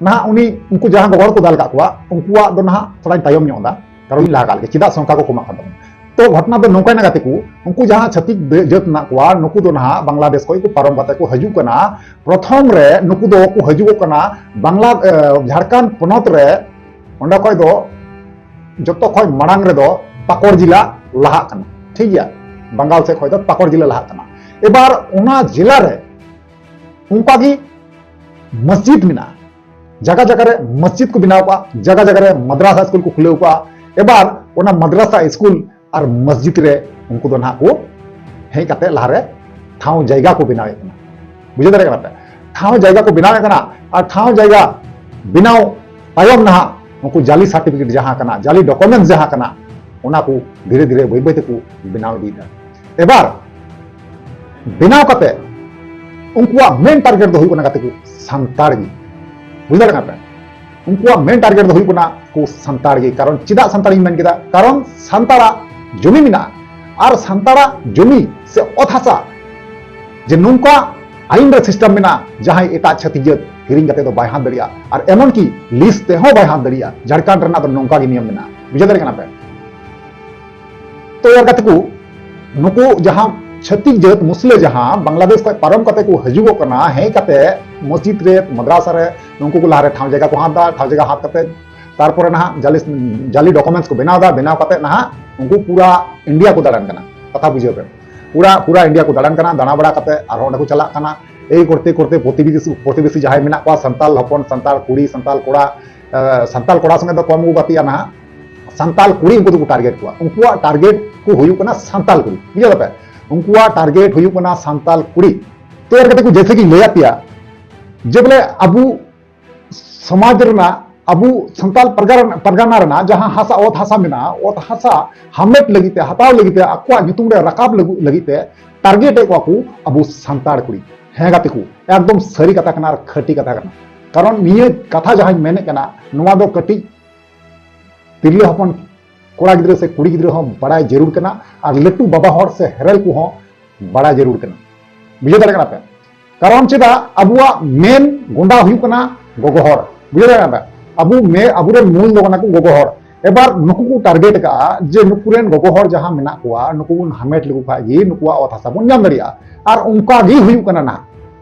ᱱᱟᱦᱟᱜ ᱩᱱᱤ, ᱩᱱᱠᱩ ᱡᱟᱦᱟᱸ ᱜᱚᱜᱚ ᱦᱚᱲ ᱠᱚ ᱫᱟᱞ ᱠᱟᱜ ᱠᱚᱣᱟ, ᱩᱱᱠᱩᱣᱟᱜ ᱫᱚ ᱱᱟᱦᱟᱜ ᱛᱷᱚᱲᱟᱧ ᱛᱟᱭᱚᱢ ᱧᱚᱜ ᱮᱫᱟ, ᱠᱟᱨᱚᱱ ᱤᱧ ᱞᱟᱦᱟ ᱠᱟᱜ ᱞᱮᱜᱮ, ᱪᱮᱫᱟᱜ ᱥᱮ ᱚᱱᱠᱟ ᱠᱚ ᱠᱚᱢᱟᱜ ᱠᱟᱱ ᱛᱟᱵᱚᱱᱟ᱾ ᱛᱚ ᱜᱷᱚᱴᱚᱱᱟ ᱫᱚ ᱱᱚᱝᱠᱟᱭᱱᱟ ᱜᱟᱛᱮ ᱠᱚ, ᱩᱱᱠᱩ ᱡᱟᱦᱟᱸ ᱪᱷᱟᱹᱛᱤᱠ ᱫᱮ-, ᱡᱟᱹᱛ ᱢᱮᱱᱟᱜ ᱠᱚᱣᱟ, ᱱᱩᱠᱩ ᱫᱚ ᱱᱟᱦᱟᱜ ᱵᱟᱝᱞᱟᱫᱮᱥ ᱠᱷᱚᱱ ᱠᱚ ᱯᱟᱨᱚᱢ ᱠᱟᱛᱮ ᱠᱚ ᱦᱤᱡᱩᱜ ᱠᱟᱱᱟ᱾ ᱯᱨᱚᱛᱷᱚᱢ ᱨᱮ ᱱᱩᱠᱩ ᱫᱚ ᱠᱚ ᱦᱤᱡᱩᱜᱚᱜ ᱠᱟᱱᱟ ᱵᱟᱝᱞᱟ, ᱮ, ᱡᱷᱟᱲᱠᱷᱚᱸᱰ ᱯᱚᱱᱚᱛ ᱨᱮ, ᱚᱸᱰᱮ ᱠᱷᱚᱡ ᱫᱚ ᱡᱚᱛᱚ ᱠᱷᱚᱡ ᱢᱟᱲᱟᱝ ᱨᱮᱫᱚ ᱯᱟᱠᱚᱲ ᱡᱮᱞᱟ ᱞᱟᱦᱟᱜ ᱠᱟᱱᱟ, ᱴᱷᱤᱠ ᱜᱮᱭᱟ? ᱵᱟᱝᱜᱟᱞ ᱥᱮᱫ ᱠᱷᱚᱡ ᱫᱚ ᱯᱟᱠᱚᱲ ᱡᱮᱞᱟ ᱞᱟᱦᱟᱜ ᱠᱟᱱᱟ᱾ ᱮᱵᱟᱨ ᱚᱱᱟ ᱡᱮᱞᱟ ᱨᱮ ᱚᱱᱠᱟ ᱜᱮ ᱢᱚᱥᱡᱤᱫ ᱢᱮᱱᱟᱜᱼᱟ, ᱡᱟᱭᱜᱟ ᱡᱟᱭᱜᱟ ᱨᱮ ᱢᱚᱥᱡᱤᱫ ᱠᱚ ᱵᱮᱱᱟᱣ ᱠᱟᱜᱼᱟ, ᱡᱟᱭᱜᱟ ᱡᱟᱭᱜᱟ ᱨᱮ ᱢᱟᱫᱽᱨᱟᱥᱟ ᱥᱠᱩᱞ ᱠᱚ ᱠᱷᱩᱞᱟᱹᱣ ᱠᱟᱜᱼᱟ᱾ ᱮᱵᱟᱨ ᱚᱱᱟ ᱢᱟᱫᱽᱨᱟᱥᱟ ᱥᱠᱩᱞ ᱟᱨ ᱢᱚᱥᱡᱤᱫ ᱨᱮ ᱩᱱᱠᱩ ᱫᱚ ᱱᱟᱦᱟᱜ ᱠᱚ ᱦᱮᱡ ᱠᱟᱛᱮ ᱞᱟᱦᱟᱨᱮ ᱴᱷᱟᱶ ᱡᱟᱭᱜᱟ ᱠᱚ ᱵᱮᱱᱟᱣᱮᱫ ᱠᱟᱱᱟ᱾ ᱵᱩᱡᱷᱟᱹᱣ ᱫᱟᱲᱮᱭᱟᱜ ᱠᱟᱱᱟ ᱯᱮ? ᱴᱷᱟᱶ ᱡᱟᱭᱜᱟ ᱠᱚ ᱵᱮᱱᱟᱣᱮᱫ ᱠᱟᱱᱟ, ᱟᱨ ᱴᱷᱟᱶ ᱡᱟᱭᱜᱟ ᱵᱮᱱᱟᱣ ᱛᱟᱭᱚᱢ ᱱᱟᱦᱟᱜ ᱩᱱᱠᱩ ᱡᱟᱞᱤ ᱥᱟᱨᱴᱤᱯᱷᱤᱠᱮᱴ ᱡᱟᱦᱟᱸ ᱠᱟᱱᱟ, ᱡᱟᱞᱤ ᱰᱚᱠᱩᱢᱮᱱᱴᱥ ᱡᱟᱦᱟᱸ ᱠᱟᱱᱟ, ᱚᱱᱟ ᱠᱚ ᱫᱷᱤᱨᱮ ᱫᱷᱤᱨᱮ ᱵᱟᱹᱭ ᱵᱟᱹᱭ ᱛᱮᱠᱚ ᱵᱮᱱᱟᱣ ᱤᱫᱤᱭᱮᱫᱟ᱾ ᱮᱵᱟᱨ ᱵᱮᱱᱟᱣ ᱠᱟᱛᱮ ᱩᱱᱠᱩᱣᱟᱜ ᱢᱮᱱ ᱴᱟᱨᱜᱮᱴ ᱫᱚ ᱦᱩᱭᱩᱜ ᱠᱟᱱᱟ ᱜᱟᱛᱮ ᱠᱚ ᱥᱟᱱᱛᱟᱲ ᱜᱮ᱾ ᱵᱩᱡᱷᱟᱹᱣ ᱫᱟᱲᱮᱭᱟᱜ ᱠᱟᱱᱟ ᱯᱮ? ᱩᱱᱠᱩᱣᱟᱜ ᱢᱮᱱ ᱴᱟᱨᱜᱮᱴ ᱫᱚ ᱦᱩᱭᱩᱜ ᱠᱟᱱᱟ ᱠᱚ ᱥᱟᱱᱛᱟᱲ ᱜᱮ᱾ ᱠᱟᱨᱚᱱ ᱪᱮᱫᱟᱜ ᱥᱟᱱᱛᱟᱲᱤᱧ ᱢᱮᱱ ᱠᱮᱫᱟ? ᱠᱟᱨᱚᱱ ᱥᱟᱱᱛᱟᱲᱟᱜ ᱡᱚᱢᱤ ᱢᱮᱱᱟᱜᱼᱟ, ᱟᱨ ᱥᱟᱱᱛᱟᱲᱟᱜ ᱡᱚᱢᱤ ᱥᱮ ᱚᱛ ᱦᱟᱥᱟ ᱡᱮ ᱱᱚᱝᱠᱟ ᱟᱭᱤᱱ ᱨᱮ ᱥᱤᱥᱴᱮᱢ ᱢᱮᱱᱟᱜᱼᱟ, ᱡᱟᱦᱟᱸᱭ ᱮᱴᱟᱜ ᱪᱷᱟᱹᱛᱤᱠ ᱡᱟᱹᱛ ᱠᱤᱨᱤᱧ ᱠᱟᱛᱮ ᱫᱚ ᱵᱟᱭ ᱦᱟᱛ ᱫᱟᱲᱮᱭᱟᱜᱼᱟ, ᱟᱨ ᱮᱢᱚᱱ ᱠᱤ ᱞᱤᱡ ᱛᱮᱦᱚᱸ ᱵᱟᱭ ᱦᱟᱛ ᱫᱟᱲᱮᱭᱟᱜᱼᱟ᱾ ᱡᱷᱟᱲᱠᱷᱚᱸᱰ ᱨᱮᱱᱟᱜ ᱫᱚ ᱱᱚᱝᱠᱟ ᱜᱮ ᱱᱤᱭᱚᱢ ᱢᱮᱱᱟᱜᱼᱟ᱾ ᱵᱩᱡᱷᱟᱹᱣ ᱫᱟᱲᱮᱭᱟᱜ ᱠᱟᱱᱟ ᱯᱮ? ᱛᱚ ᱭᱟᱨ ᱜᱟᱛᱮ ᱠᱚ, ᱱᱩᱠᱩ ᱡᱟᱦᱟᱸ ᱪᱷᱟᱹᱛᱤᱠ ᱡᱟᱹᱛ ᱢᱩᱥᱞᱟᱹ ᱡᱟᱦᱟᱸ ᱵᱟᱝᱞᱟᱫᱮᱥ ᱠᱷᱚᱱ ᱯᱟᱨᱚᱢ ᱠᱟᱛᱮ ᱠᱚ ᱦᱤᱡᱩᱜᱚᱜ ᱠᱟᱱᱟ, ᱦᱮᱡ ᱠᱟᱛᱮ ᱢᱚᱥᱡᱤᱫ ᱨᱮ, ᱢᱟᱫᱽᱨᱟᱥᱟ ᱨᱮ, ᱱᱩᱠᱩ ᱠᱚ ᱞᱟᱦᱟᱨᱮ ᱴᱷᱟᱶ ᱡᱟᱭᱜᱟ ᱠᱚ ᱦᱟᱛ ᱮᱫᱟ᱾ ᱴᱷᱟᱶ ᱡᱟᱭᱜᱟ ᱦᱟᱛ ᱠᱟᱛᱮ ᱛᱟᱨᱯᱚᱨᱮ ᱱᱟᱦᱟᱜ ᱡᱟᱞᱤ, ᱡᱟᱞᱤ ᱰᱚᱠᱩᱢᱮᱱᱴᱥ ᱠᱚ ᱵᱮᱱᱟᱣ ᱮᱫᱟ᱾ ᱵᱮᱱᱟᱣ ᱠᱟᱛᱮ ᱱᱟᱦᱟᱜ ᱩᱱᱠᱩ ᱯᱩᱨᱟ ᱤᱱᱰᱤᱭᱟ ᱠᱚ ᱫᱟᱬᱟᱱ ᱠᱟᱱᱟ᱾ ᱠᱟᱛᱷᱟ ᱵᱩᱡᱷᱟᱹᱣ ᱯᱮ, ᱯᱩᱨᱟ, ᱯᱩᱨᱟ ᱤᱱᱰᱤᱭᱟ ᱠᱚ ᱫᱟᱬᱟᱱ ᱠᱟᱱᱟ᱾ ᱫᱟᱬᱟ ᱵᱟᱲᱟ ᱠᱟᱛᱮ ᱟᱨᱦᱚᱸ ᱚᱸᱰᱮ ᱠᱚ ᱪᱟᱞᱟᱜ ᱠᱟᱱᱟ᱾ ᱮᱭ ᱠᱚᱨᱛᱮ ᱠᱚᱨᱛᱮ ᱯᱨᱚᱛᱤᱵᱮᱥᱤ, ᱯᱨᱚᱛᱤᱵᱮᱥᱤ ᱡᱟᱦᱟᱸᱭ ᱢᱮᱱᱟᱜ ᱠᱚᱣᱟ, ᱥᱟᱱᱛᱟᱞ ᱦᱚᱯᱚᱱ, ᱥᱟᱱᱛᱟᱲ ᱠᱩᱲᱤ, ᱥᱟᱱᱛᱟᱞ ᱠᱚᱲᱟ, ᱮ, ᱥᱟᱱᱛᱟᱞ ᱠᱚᱲᱟ ᱥᱚᱸᱜᱮ ᱫᱚ ᱠᱚᱢ ᱠᱚ ᱜᱟᱛᱮᱜᱼᱟ ᱱᱟᱦᱟᱜ, ᱥᱟᱱᱛᱟᱞ ᱠᱩᱲᱤ ᱩᱱᱠᱩ ᱫᱚᱠᱚ ᱴᱟᱨᱜᱮᱴ ᱠᱚᱣᱟ᱾ ᱩᱱᱠᱩᱣᱟᱜ ᱴᱟᱨᱜᱮᱴ ᱠᱚ ᱦᱩᱭᱩᱜ ᱠᱟᱱᱟ ᱥᱟᱱᱛᱟᱞ ᱠᱩᱲᱤ᱾ ᱵᱩᱡᱷᱟᱹᱣ ᱫᱟᱯᱮ? ᱩᱱᱠᱩᱣᱟᱜ ᱴᱟᱨᱜᱮᱴ ᱦᱩᱭᱩᱜ ᱠᱟᱱᱟ ᱥᱟᱱᱛᱟᱞ ᱠᱩᱲᱤ᱾ ᱛᱚ ᱭᱟᱨ ᱜᱟᱛᱮ ᱠᱚ, ᱡᱮᱭᱥᱮ ᱠᱤ ᱞᱟᱹᱭᱟᱫ ᱯᱮᱭᱟ ᱡᱮ ᱵᱚᱞᱮ ᱟᱵᱚ ᱥᱚᱢᱟᱡᱽ ᱨᱮᱱᱟᱜ, ᱟᱵᱚ ᱥᱟᱱᱛᱟᱞ ᱯᱟᱨᱜᱟᱱᱟ, ᱯᱟᱨᱜᱟᱱᱟ ᱨᱮᱱᱟᱜ ᱡᱟᱦᱟᱸ ᱦᱟᱥᱟ, ᱚᱛ ᱦᱟᱥᱟ ᱢᱮᱱᱟᱜᱼᱟ, ᱚᱛ ᱦᱟᱥᱟ ᱦᱟᱢᱮᱴ ᱞᱟᱹᱜᱤᱫ ᱛᱮ, ᱦᱟᱛᱟᱣ ᱞᱟᱹᱜᱤᱫ ᱛᱮ, ᱟᱠᱚᱣᱟᱜ ᱧᱩᱛᱩᱢ ᱨᱮ ᱨᱟᱠᱟᱵ ᱞᱟᱹᱜᱤᱫ, ᱞᱟᱹᱜᱤᱫ ᱛᱮ ᱴᱟᱨᱜᱮᱴ ᱮᱫ ᱠᱚᱣᱟ ᱠᱚ ᱟᱵᱚ ᱥᱟᱱᱛᱟᱲ ᱠᱩᱲᱤ᱾ ᱦᱮᱸ ᱜᱟᱛᱮ ᱠᱚ, ᱮᱠᱫᱚᱢ ᱥᱟᱹᱨᱤ ᱠᱟᱛᱷᱟ ᱠᱟᱱᱟ ᱟᱨ ᱠᱷᱟᱹᱴᱤ ᱠᱟᱛᱷᱟ ᱠᱟᱱᱟ᱾ ᱠᱟᱨᱚᱱ ᱱᱤᱭᱟᱹ ᱠᱟᱛᱷᱟ ᱡᱟᱦᱟᱸᱧ ᱢᱮᱱᱮᱫ ᱠᱟᱱᱟ, ᱱᱚᱣᱟ ᱫᱚ ᱠᱟᱹᱴᱤᱡ ᱛᱤᱨᱞᱟᱹ ᱦᱚᱯᱚᱱ ᱠᱚᱲᱟ ᱜᱤᱫᱽᱨᱟᱹ ᱥᱮ ᱠᱩᱲᱤ ᱜᱤᱫᱽᱨᱟᱹ ᱦᱚᱸ ᱵᱟᱲᱟᱭ ᱡᱟᱹᱨᱩᱲ ᱠᱟᱱᱟ, ᱟᱨ ᱞᱟᱹᱴᱩ ᱵᱟᱵᱟ ᱦᱚᱲ ᱥᱮ ᱦᱮᱨᱮᱞ ᱠᱚᱦᱚᱸ ᱵᱟᱲᱟᱭ ᱡᱟᱹᱨᱩᱲ ᱠᱟᱱᱟ᱾ ᱵᱩᱡᱷᱟᱹᱣ ᱫᱟᱲᱮᱭᱟᱜ ᱠᱟᱱᱟ ᱯᱮ? ᱠᱟᱨᱚᱱ ᱪᱮᱫᱟᱜ? ᱟᱵᱚᱣᱟᱜ ᱢᱮᱱ ᱜᱚᱸᱰᱟ ᱦᱩᱭᱩᱜ ᱠᱟᱱᱟ ᱜᱚᱜᱚ ᱦᱚᱲ᱾ ᱵᱩᱡᱷᱟᱹᱣ ᱫᱟᱲᱮᱭᱟᱜ ᱠᱟᱱᱟ ᱯᱮ? ᱟᱵᱚ ᱢᱮ-, ᱟᱵᱚᱨᱮᱱ ᱢᱩᱞ ᱫᱚ ᱠᱟᱱᱟ ᱠᱚ ᱜᱚᱜᱚ ᱦᱚᱲ᱾ ᱮᱵᱟᱨ ᱱᱩᱠᱩ ᱠᱚ ᱴᱟᱨᱜᱮᱴ ᱟᱠᱟᱫᱼᱟ ᱡᱮ ᱱᱩᱠᱩ ᱨᱮᱱ ᱜᱚᱜᱚ ᱦᱚᱲ ᱡᱟᱦᱟᱸ ᱢᱮᱱᱟᱜ ᱠᱚᱣᱟ, ᱱᱩᱠᱩ ᱵᱚᱱ ᱦᱟᱢᱮᱴ ᱞᱮᱠᱚ ᱠᱷᱟᱡ ᱜᱮ ᱱᱩᱠᱩᱣᱟᱜ ᱚᱛ ᱦᱟᱥᱟ ᱵᱚᱱ ᱧᱟᱢ ᱫᱟᱲᱮᱭᱟᱜᱼᱟ᱾ ᱟᱨ ᱚᱱᱠᱟ ᱜᱮ ᱦᱩᱭᱩᱜ ᱠᱟᱱᱟ ᱱᱟᱦᱟᱜ᱾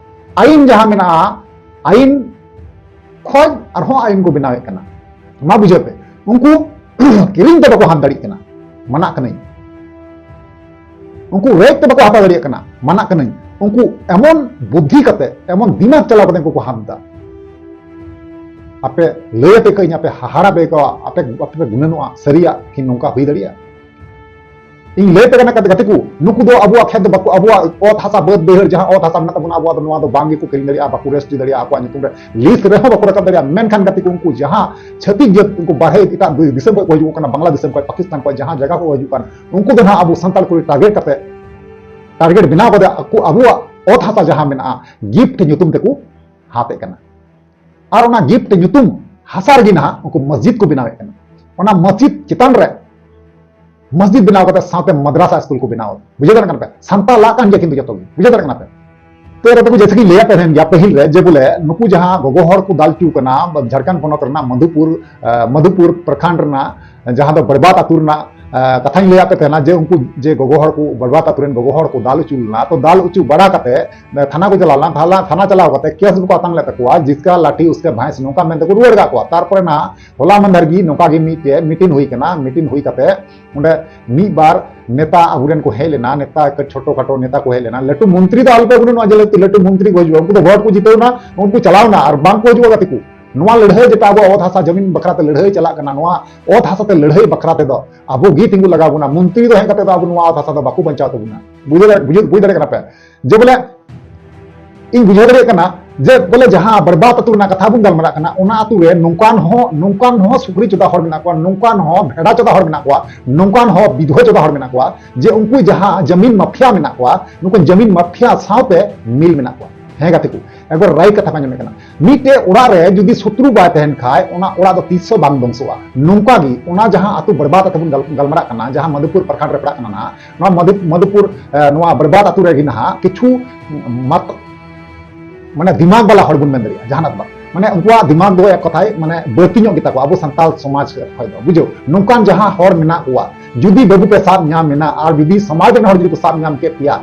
ᱟᱭᱤᱱ ᱡᱟᱦᱟᱸ ᱢᱮᱱᱟᱜᱼᱟ, ᱟᱭᱤᱱ ᱠᱷᱚᱡ ᱟᱨᱦᱚᱸ ᱟᱭᱤᱱ ᱠᱚ ᱵᱮᱱᱟᱣᱮᱫ ᱠᱟᱱᱟ᱾ ᱢᱟ ᱵᱩᱡᱷᱟᱹᱣ ᱯᱮ, ᱩᱱᱠᱩ ᱠᱤᱨᱤᱧ ᱛᱮ ᱵᱟᱠᱚ ᱦᱟᱛ ᱫᱟᱲᱮᱭᱟᱜ ᱠᱟᱱᱟ, ᱢᱟᱱᱟᱜ ᱠᱟᱹᱱᱟᱹᱧ᱾ ᱩᱱᱠᱩ ᱨᱮᱡ ᱛᱮ ᱵᱟᱠᱚ ᱦᱟᱛᱟᱣ ᱫᱟᱲᱮᱭᱟᱜ ᱠᱟᱱᱟ, ᱢᱟᱱᱟᱜ ᱠᱟᱹᱱᱟᱹᱧ᱾ ᱩᱱᱠᱩ ᱮᱢᱚᱱ ᱵᱩᱫᱽᱫᱷᱤ ᱠᱟᱛᱮ, ᱮᱢᱚᱱ ᱫᱤᱢᱟᱜᱽ ᱪᱟᱞᱟᱣ ᱠᱟᱛᱮ ᱩᱱᱠᱩ ᱠᱚ ᱦᱟᱛ ᱫᱟ᱾ ᱟᱯᱮ ᱞᱟᱹᱭ ᱟᱛᱮ ᱠᱟᱹᱡ ᱟᱯᱮ ᱦᱟᱦᱟᱲᱟ ᱯᱮ ᱟᱹᱭᱠᱟᱹᱣᱟ, ᱟᱯᱮ, ᱟᱯᱮ ᱯᱮ ᱜᱩᱱᱟᱹᱱᱚᱜᱼᱟ, ᱥᱟᱹᱨᱤᱭᱟᱜ ᱠᱤ ᱱᱚᱝᱠᱟ ᱦᱩᱭ ᱫᱟᱲᱮᱭᱟᱜᱼᱟ? ᱤᱧ ᱞᱟᱹᱭ ᱟᱯᱮ ᱠᱟᱱᱟ ᱜᱟᱛᱮ, ᱜᱟᱛᱮ ᱠᱚ, ᱱᱩᱠᱩ ᱫᱚ ᱟᱵᱚᱣᱟᱜ ᱠᱷᱮᱛ ᱫᱚ ᱵᱟᱠᱚ, ᱟᱵᱚᱣᱟᱜ ᱚᱛ ᱦᱟᱥᱟ ᱵᱟᱹᱫ ᱵᱟᱹᱭᱦᱟᱹᱲ ᱡᱟᱦᱟᱸ ᱚᱛ ᱦᱟᱥᱟ ᱢᱮᱱᱟᱜ ᱛᱟᱵᱚᱱᱟ, ᱟᱵᱚᱣᱟᱜ ᱫᱚ ᱱᱚᱣᱟ ᱫᱚ ᱵᱟᱝ ᱜᱮᱠᱚ ᱠᱤᱨᱤᱧ ᱫᱟᱲᱮᱭᱟᱜᱼᱟ, ᱵᱟᱠᱚ ᱨᱮᱡᱤᱥᱴᱨᱤ ᱫᱟᱲᱮᱭᱟᱜᱼᱟ, ᱟᱠᱚᱣᱟᱜ ᱧᱩᱛᱩᱢ ᱨᱮ ᱞᱤᱥ ᱨᱮᱦᱚᱸ ᱵᱟᱠᱚ ᱨᱟᱠᱟᱵ ᱫᱟᱲᱮᱭᱟᱜᱼᱟ᱾ ᱢᱮᱱᱠᱷᱟᱱ ᱜᱟᱛᱮ ᱠᱚ, ᱩᱱᱠᱩ ᱡᱟᱦᱟᱸ ᱪᱷᱟᱹᱛᱤᱠ ᱡᱟᱹᱛ, ᱩᱱᱠᱩ ᱵᱟᱨᱦᱮ ᱮᱴᱟᱜ ᱫᱤᱥᱚᱢ ᱠᱷᱚᱱ ᱠᱚ ᱦᱤᱡᱩᱜ ᱠᱟᱱᱟ, ᱵᱟᱝᱞᱟ ᱫᱤᱥᱚᱢ ᱠᱷᱚᱱ, ᱯᱟᱠᱤᱥᱛᱟᱱ ᱠᱷᱚᱱ, ᱡᱟᱦᱟᱸ ᱡᱟᱭᱜᱟ ᱠᱚ ᱦᱤᱡᱩᱜ ᱠᱟᱱ, ᱩᱱᱠᱩ ᱫᱚ ᱱᱟᱦᱟᱜ ᱟᱵᱚ ᱥᱟᱱᱛᱟᱲ ᱠᱚ ᱴᱟᱨᱜᱮᱴ ᱠᱟᱛᱮ, ᱴᱟᱨᱜᱮᱴ ᱵᱮᱱᱟᱣ ᱠᱟᱛᱮ ᱟᱠᱚ ᱟᱵᱚᱣᱟᱜ ᱚᱛ ᱦᱟᱥᱟ ᱡᱟᱦᱟᱸ ᱢᱮᱱᱟᱜᱼᱟ, ᱜᱤᱯᱷᱴ ᱧᱩᱛᱩᱢ ᱛᱮᱠᱚ ᱦᱟᱛᱮᱫ ᱠᱟᱱᱟ᱾ ᱟᱨ ᱚᱱᱟ ᱜᱤᱯᱷᱴ ᱧᱩᱛᱩᱢ ᱦᱟᱥᱟ ᱨᱮᱜᱮ ᱱᱟᱦᱟᱜ ᱩᱱᱠᱩ ᱢᱚᱥᱡᱤᱫ ᱠᱚ ᱵᱮᱱᱟᱣᱮᱫ ᱠᱟᱱᱟ᱾ ᱚᱱᱟ ᱢᱚᱥᱡᱤᱫ ᱪᱮᱛᱟᱱ ᱨᱮ ᱢᱚᱥᱡᱤᱫ ᱵᱮᱱᱟᱣ ᱠᱟᱛᱮ ᱥᱟᱶᱛᱮ ᱢᱟᱫᱽᱨᱟᱥᱟ ᱥᱠᱩᱞ ᱠᱚ ᱵᱮᱱᱟᱣ᱾ ᱵᱩᱡᱷᱟᱹᱣ ᱫᱟᱲᱮᱭᱟᱜ ᱠᱟᱱᱟ ᱯᱮ? ᱥᱟᱱᱛᱟᱲᱟᱜ ᱠᱟᱱ ᱜᱮᱭᱟ ᱠᱤᱱᱛᱩ ᱡᱚᱛᱚ ᱜᱮ᱾ ᱵᱩᱡᱷᱟᱹᱣ ᱫᱟᱲᱮᱭᱟᱜ ᱠᱟᱱᱟ ᱯᱮ? ᱛᱚ ᱮᱨᱟ ᱛᱟᱠᱚ, ᱡᱮᱭᱥᱮ ᱠᱤᱧ ᱞᱟᱹᱭᱟᱫ ᱯᱮ ᱛᱟᱦᱮᱱ ᱜᱮᱭᱟ ᱯᱟᱹᱦᱤᱞ ᱨᱮ, ᱡᱮ ᱵᱚᱞᱮ ᱱᱩᱠᱩ ᱡᱟᱦᱟᱸ ᱜᱚᱜᱚ ᱦᱚᱲ ᱠᱚ ᱫᱟᱞ ᱦᱚᱪᱚ ᱠᱟᱱᱟ ᱡᱷᱟᱲᱠᱷᱚᱸᱰ ᱯᱚᱱᱚᱛ ᱨᱮᱱᱟᱜ ᱢᱚᱫᱷᱩᱯᱩᱨ, ᱟᱸ, ᱢᱚᱫᱷᱩᱯᱩᱨ ᱯᱨᱚᱠᱷᱚᱸᱰ ᱨᱮᱱᱟᱜ, ᱟᱸ, ᱡᱟᱦᱟᱸ ᱫᱚ ᱵᱟᱨᱵᱟᱫ ᱟᱹᱛᱩ ᱨᱮᱱᱟᱜ, ᱟᱸ, ᱠᱟᱛᱷᱟᱧ ᱞᱟᱹᱭᱟᱫ ᱯᱮ ᱛᱟᱦᱮᱱᱟ, ᱡᱮ ᱩᱱᱠᱩ ᱡᱮ ᱜᱚᱜᱚ ᱦᱚᱲ ᱠᱚ, ᱵᱟᱨᱵᱟᱫ ᱟᱹᱛᱩ ᱨᱮᱱ ᱜᱚᱜᱚ ᱦᱚᱲ ᱠᱚ ᱫᱟᱞ ᱦᱚᱪᱚ ᱞᱮᱱᱟ, ᱛᱚ ᱫᱟᱞ ᱦᱚᱪᱚ ᱵᱟᱲᱟ ᱠᱟᱛᱮ ᱛᱷᱟᱱᱟ ᱠᱚ ᱪᱟᱞᱟᱣ ᱞᱮᱱᱟ, ᱛᱷᱟᱱᱟ, ᱛᱷᱟᱱᱟ ᱪᱟᱞᱟᱣ ᱠᱟᱛᱮ ᱠᱮᱥ ᱫᱚᱠᱚ ᱟᱛᱟᱝ ᱞᱮᱫ ᱛᱟᱠᱚᱣᱟ, ᱡᱤᱥᱠᱟ ᱞᱟᱴᱷᱤ ᱩᱥᱠᱟ ᱵᱷᱟᱸᱭᱥ, ᱱᱚᱝᱠᱟ ᱢᱮᱱᱛᱮ ᱠᱚ ᱨᱩᱣᱟᱹᱲ ᱠᱟᱜ ᱠᱚᱣᱟ᱾ ᱛᱟᱨᱯᱚᱨᱮ ᱱᱟᱦᱟᱜ ᱦᱚᱞᱟ ᱢᱟᱦᱫᱮᱨ ᱜᱮ ᱱᱚᱝᱠᱟ ᱜᱮ ᱢᱤᱫᱴᱮᱡ ᱢᱤᱴᱤᱝ ᱦᱩᱭ ᱠᱟᱱᱟ᱾ ᱢᱤᱴᱤᱝ ᱦᱩᱭ ᱠᱟᱛᱮ ᱚᱸᱰᱮ ᱢᱤᱫ ᱵᱟᱨ ᱱᱮᱛᱟ ᱟᱵᱚᱨᱮᱱ ᱠᱚ ᱦᱮᱡ ᱞᱮᱱᱟ, ᱱᱮᱛᱟ ᱪᱷᱳᱴᱳ ᱠᱷᱟᱴᱳ ᱱᱮᱛᱟ ᱠᱚ ᱦᱮᱡ ᱞᱮᱱᱟ᱾ ᱞᱟᱹᱴᱩ ᱢᱚᱱᱛᱨᱤ ᱫᱚ ᱟᱞᱚᱯᱮ ᱜᱩᱱᱟᱹᱱᱚᱜᱼᱟ ᱡᱮ ᱞᱟᱹᱴᱩ, ᱞᱟᱹᱴᱩ ᱢᱚᱱᱛᱨᱤ ᱠᱚ ᱦᱤᱡᱩᱜᱼᱟ, ᱩᱱᱠᱩ ᱫᱚ ᱵᱷᱳᱴ ᱠᱚ ᱡᱤᱛᱟᱹᱣ ᱮᱱᱟ, ᱩᱱᱠᱩ ᱪᱟᱞᱟᱣ ᱮᱱᱟ ᱟᱨ ᱵᱟᱝ ᱠᱚ ᱦᱤᱡᱩᱜᱼᱟ ᱜᱟᱛᱮ ᱠᱚ᱾ ᱱᱚᱣᱟ ᱞᱟᱹᱲᱦᱟᱹᱭ ᱡᱮᱴᱟ ᱟᱵᱚᱣᱟᱜ ᱚᱛ ᱦᱟᱥᱟ ᱡᱚᱢᱤᱱ ᱵᱟᱠᱷᱨᱟ ᱛᱮ ᱞᱟᱹᱲᱦᱟᱹᱭ ᱪᱟᱞᱟᱜ ᱠᱟᱱᱟ, ᱱᱚᱣᱟ ᱚᱛ ᱦᱟᱥᱟ ᱛᱮ ᱞᱟᱹᱲᱦᱟᱹᱭ ᱵᱟᱠᱷᱨᱟ ᱛᱮᱫᱚ ᱟᱵᱚ ᱜᱮ ᱛᱤᱸᱜᱩ ᱞᱟᱜᱟᱣ ᱵᱚᱱᱟ᱾ ᱢᱚᱱᱛᱨᱤ ᱫᱚ ᱦᱮᱡ ᱠᱟᱛᱮ ᱫᱚ ᱟᱵᱚ ᱱᱚᱣᱟ ᱚᱛ ᱦᱟᱥᱟ ᱫᱚ ᱵᱟᱠᱚ ᱵᱟᱧᱪᱟᱣ ᱛᱟᱵᱚᱱᱟ᱾ ᱵᱩᱡᱷᱟᱹᱣ ᱫᱟᱲᱮ-, ᱵᱩᱡᱷᱟᱹᱣ, ᱵᱩᱡᱽ ᱫᱟᱲᱮᱭᱟᱜ ᱠᱟᱱᱟ ᱯᱮ? ᱡᱮ ᱵᱚᱞᱮ ᱤᱧ ᱵᱩᱡᱷᱟᱹᱣ ᱫᱟᱲᱮᱭᱟᱜ ᱠᱟᱱᱟ ᱡᱮ ᱵᱚᱞᱮ ᱡᱟᱦᱟᱸ ᱵᱟᱨᱵᱟᱫ ᱟᱹᱛᱩ ᱨᱮᱱᱟᱜ ᱠᱟᱛᱷᱟ ᱵᱚᱱ ᱜᱟᱞᱢᱟᱨᱟᱜ ᱠᱟᱱᱟ, ᱚᱱᱟ ᱟᱹᱛᱩ ᱨᱮ ᱱᱚᱝᱠᱟᱱ ᱦᱚᱸ, ᱱᱚᱝᱠᱟᱱ ᱦᱚᱸ ᱥᱩᱠᱨᱤ ᱪᱚᱫᱟ ᱦᱚᱲ ᱢᱮᱱᱟᱜ ᱠᱚᱣᱟ, ᱱᱚᱝᱠᱟᱱ ᱦᱚᱸ ᱵᱷᱮᱰᱟ ᱪᱚᱫᱟ ᱦᱚᱲ ᱢᱮᱱᱟᱜ ᱠᱚᱣᱟ, ᱱᱚᱝᱠᱟᱱ ᱦᱚᱸ ᱵᱤᱫᱷᱣᱟ ᱪᱚᱫᱟ ᱦᱚᱲ ᱢᱮᱱᱟᱜ ᱠᱚᱣᱟ, ᱡᱮ ᱩᱱᱠᱩ ᱡᱟᱦᱟᱸ ᱡᱟᱢᱤᱱ ᱢᱟᱯᱷᱤᱭᱟ ᱢᱮᱱᱟᱜ ᱠᱚᱣᱟ, ᱱᱩᱠᱩ ᱡᱟᱢᱤᱱ ᱢᱟᱯᱷᱤᱭᱟ ᱥᱟᱶᱛᱮ ᱢᱤᱞ ᱢᱮᱱᱟᱜ ᱠᱚᱣᱟ᱾ ᱦᱮᱸ ᱜᱟᱛᱮ ᱠᱚ, ᱮᱠᱵᱟᱨ ᱨᱟᱭ ᱠᱟᱛᱷᱟ ᱯᱮ ᱟᱸᱡᱚᱢᱮᱫ ᱠᱟᱱᱟ᱾ ᱢᱤᱫᱴᱮᱡ ᱚᱲᱟᱜ ᱨᱮ ᱡᱩᱫᱤ ᱥᱚᱛᱨᱩ ᱵᱟᱭ ᱛᱟᱦᱮᱱ ᱠᱷᱟᱡ, ᱚᱱᱟ ᱚᱲᱟᱜ ᱫᱚ ᱛᱤᱥ ᱦᱚᱸ ᱵᱟᱝ ᱫᱷᱚᱝᱥᱚᱜᱼᱟ᱾ ᱱᱚᱝᱠᱟ ᱜᱮ ᱚᱱᱟ ᱡᱟᱦᱟᱸ ᱟᱹᱛᱩ ᱵᱟᱨᱵᱟᱫ ᱠᱟᱛᱷᱟ ᱵᱚᱱ ᱜᱟᱞ-, ᱜᱟᱞᱢᱟᱨᱟᱜ ᱠᱟᱱᱟ, ᱡᱟᱦᱟᱸ ᱢᱟᱫᱷᱩᱯᱩᱨ ᱯᱨᱚᱠᱷᱚᱸᱰ ᱨᱮ ᱯᱟᱲᱟᱜ ᱠᱟᱱᱟ ᱱᱟᱦᱟᱜ, ᱱᱚᱣᱟ ᱢᱟᱫᱷᱩ-, ᱢᱟᱫᱷᱩᱯᱩᱨ, ᱮ, ᱱᱚᱣᱟ ᱵᱟᱨᱵᱟᱫ ᱟᱹᱛᱩ ᱨᱮᱜᱮ ᱱᱟᱦᱟᱜ ᱠᱤᱪᱷᱩ ᱢᱟᱛ-, ᱢᱟᱱᱮ ᱫᱤᱢᱟᱜᱽ ᱵᱟᱞᱟ ᱦᱚᱲ ᱵᱚᱱ ᱢᱮᱱ ᱫᱟᱲᱮᱭᱟᱜᱼᱟ, ᱡᱟᱦᱟᱱᱟᱜ ᱫᱚ ᱵᱟᱝ᱾ ᱢᱟᱱᱮ ᱩᱱᱠᱩᱣᱟᱜ ᱫᱤᱢᱟᱜᱽ ᱫᱚ ᱮᱠ ᱠᱚᱛᱷᱟᱭ ᱢᱟᱱᱮ ᱵᱟᱹᱲᱛᱤ ᱧᱚᱜ ᱜᱮᱛᱟ ᱠᱚᱣᱟ ᱟᱵᱚ ᱥᱟᱱᱛᱟᱲ ᱥᱚᱢᱟᱡᱽ ᱠᱷᱚᱱ ᱫᱚ, ᱵᱩᱡᱷᱟᱹᱣ᱾ ᱱᱚᱝᱠᱟᱱ ᱡᱟᱦᱟᱸ ᱦᱚᱲ ᱢᱮᱱᱟᱜ ᱠᱚᱣᱟ, ᱡᱩᱫᱤ ᱵᱟᱹᱵᱩ ᱯᱮ ᱥᱟᱵ ᱧᱟᱢ ᱮᱱᱟ ᱟᱨ ᱡᱩᱫᱤ ᱥᱚᱢᱟᱡᱽ ᱨᱮᱱ ᱦᱚᱲ ᱡᱩᱫᱤ ᱠᱚ ᱥᱟᱵ ᱧᱟᱢ ᱠᱮᱫ ᱯᱮᱭᱟ,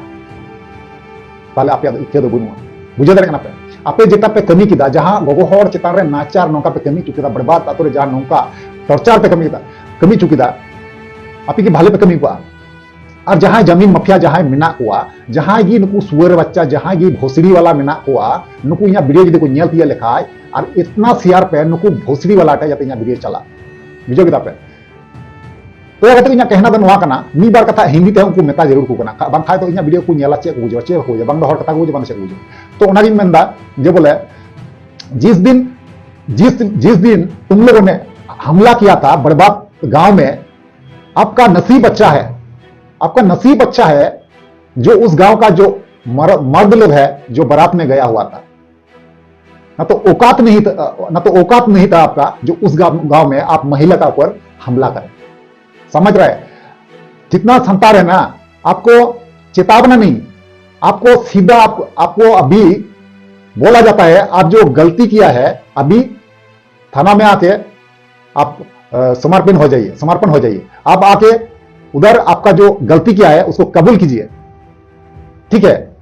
ᱛᱟᱦᱞᱮ ᱟᱯᱮᱭᱟᱜ ᱫᱚ ᱤᱠᱟᱹ ᱫᱚ ᱵᱟᱹᱱᱩᱜᱼᱟ᱾ ᱵᱩᱡᱷᱟᱹᱣ ᱫᱟᱲᱮᱭᱟᱜ ᱠᱟᱱᱟ ᱯᱮ? ᱟᱯᱮ ᱡᱮᱴᱟ ᱯᱮ ᱠᱟᱹᱢᱤ ᱠᱮᱫᱟ, ᱡᱟᱦᱟᱸ ᱜᱚᱜᱚ ᱦᱚᱲ ᱪᱮᱛᱟᱱ ᱨᱮ ᱱᱟᱦᱟᱪᱟᱨ ᱱᱚᱝᱠᱟ ᱯᱮ ᱠᱟᱹᱢᱤ ᱦᱚᱪᱚ ᱠᱮᱫᱟ, ᱵᱟᱨᱵᱟᱫ ᱟᱛᱳ ᱨᱮ ᱡᱟᱦᱟᱸ ᱱᱚᱝᱠᱟ ᱴᱚᱨᱪᱟᱨ ᱯᱮ ᱠᱟᱹᱢᱤ ᱠᱮᱫᱟ, ᱠᱟᱹᱢᱤ ᱦᱚᱪᱚ ᱠᱮᱫᱟ, ᱟᱯᱮ ᱠᱤ ᱵᱷᱟᱞᱮ ᱯᱮ ᱠᱟᱹᱢᱤ ᱠᱚᱜᱼᱟ? ᱟᱨ ᱡᱟᱦᱟᱸᱭ ᱡᱟᱢᱤᱱ ᱢᱟᱯᱷᱤᱭᱟ ᱡᱟᱦᱟᱸᱭ ᱢᱮᱱᱟᱜ ᱠᱚᱣᱟ, ᱡᱟᱦᱟᱸᱭ ᱜᱮ ᱱᱩᱠᱩ ᱥᱩᱣᱟᱹᱨ ᱵᱟᱪᱪᱟ, ᱡᱟᱦᱟᱸᱭ ᱜᱮ ᱵᱷᱳᱥᱲᱤ ᱣᱟᱞᱟ ᱢᱮᱱᱟᱜ ᱠᱚᱣᱟ, ᱱᱩᱠᱩ ᱤᱧᱟᱹᱜ ᱵᱷᱤᱰᱤᱭᱳ ᱡᱩᱫᱤ ᱠᱚ ᱧᱮᱞ ᱛᱤᱭᱟᱹᱜ ᱞᱮᱠᱷᱟᱡ, ᱟᱨ ᱤᱛᱱᱟ ᱥᱮᱭᱟᱨ ᱯᱮ ᱱᱩᱠᱩ ᱵᱷᱳᱥᱲᱤ ᱣᱟᱞᱟ ᱴᱷᱮᱡ, ᱡᱟᱛᱮ ᱤᱧᱟᱹᱜ ᱵᱷᱤᱰᱤᱭᱳ ᱪᱟᱞᱟᱜ᱾ ᱵᱩᱡᱷᱟᱹᱣ ᱠᱮᱫᱟ ᱯᱮ? ᱛᱚ ᱠᱟᱛᱮ ᱤᱧᱟᱹᱜ ᱠᱟᱦᱱᱟ ᱫᱚ ᱱᱚᱣᱟ ᱠᱟᱱᱟ, ᱢᱤᱫ ᱵᱟᱨ ᱠᱟᱛᱷᱟ ᱦᱤᱱᱫᱤ ᱛᱮᱦᱚᱸ ᱩᱱᱠᱩ ᱢᱮᱛᱟ ᱡᱟᱹᱨᱩᱲ ᱠᱚ ᱠᱟᱱᱟ, ᱠᱷᱟ-, ᱵᱟᱝᱠᱷᱟᱡ ᱫᱚ ᱤᱧᱟᱹᱜ ᱵᱷᱤᱰᱤᱭᱳ ᱠᱚ ᱧᱮᱞᱟ, ᱪᱮᱫ ᱠᱚ ᱵᱩᱡᱷᱟᱹᱣᱟ? ᱪᱮᱫ ᱦᱚᱸ ᱵᱟᱠᱚ ᱵᱩᱡᱷᱟᱹᱣᱟ, ᱵᱟᱝ ᱫᱚ ᱦᱚᱲ ᱠᱟᱛᱷᱟ ᱠᱚ ᱵᱩᱡᱷᱟᱹᱣᱟ, ᱵᱟᱝ ᱫᱚ ᱪᱮᱫ ᱠᱚ ᱵᱩᱡᱷᱟᱹᱣᱟ᱾ ᱛᱚ ᱚᱱᱟᱜᱤᱧ ᱢᱮᱱᱫᱟ ᱡᱮ ᱵᱚᱞᱮ, जिस दिन, जिस, जिस दिन तुम लोगों ने हमला किया था बड़बाग गांव में, आपका नसीब अच्छा है, आपका नसीब अच्छा है जो उस गांव का जो मर-, मर्द लोग है जो बारात में गया हुआ था। ना तो औकात नहीं था, ना तो औकात नहीं था आपका जो उस गांव, गांव में आप महिला का ऊपर हमला करें। समझ रहे हैं? जितना संतार है ना, आपको चेतावना नहीं, आपको सीधा आप, आपको अभी बोला जाता है, आप जो गलती किया है, अभी थाना में आके आप, अ, समर्पण हो जाइए, समर्पण हो जाइए। आप आके उधर आपका जो गलती किया है, उसको कबूल कीजिए, ठीक है?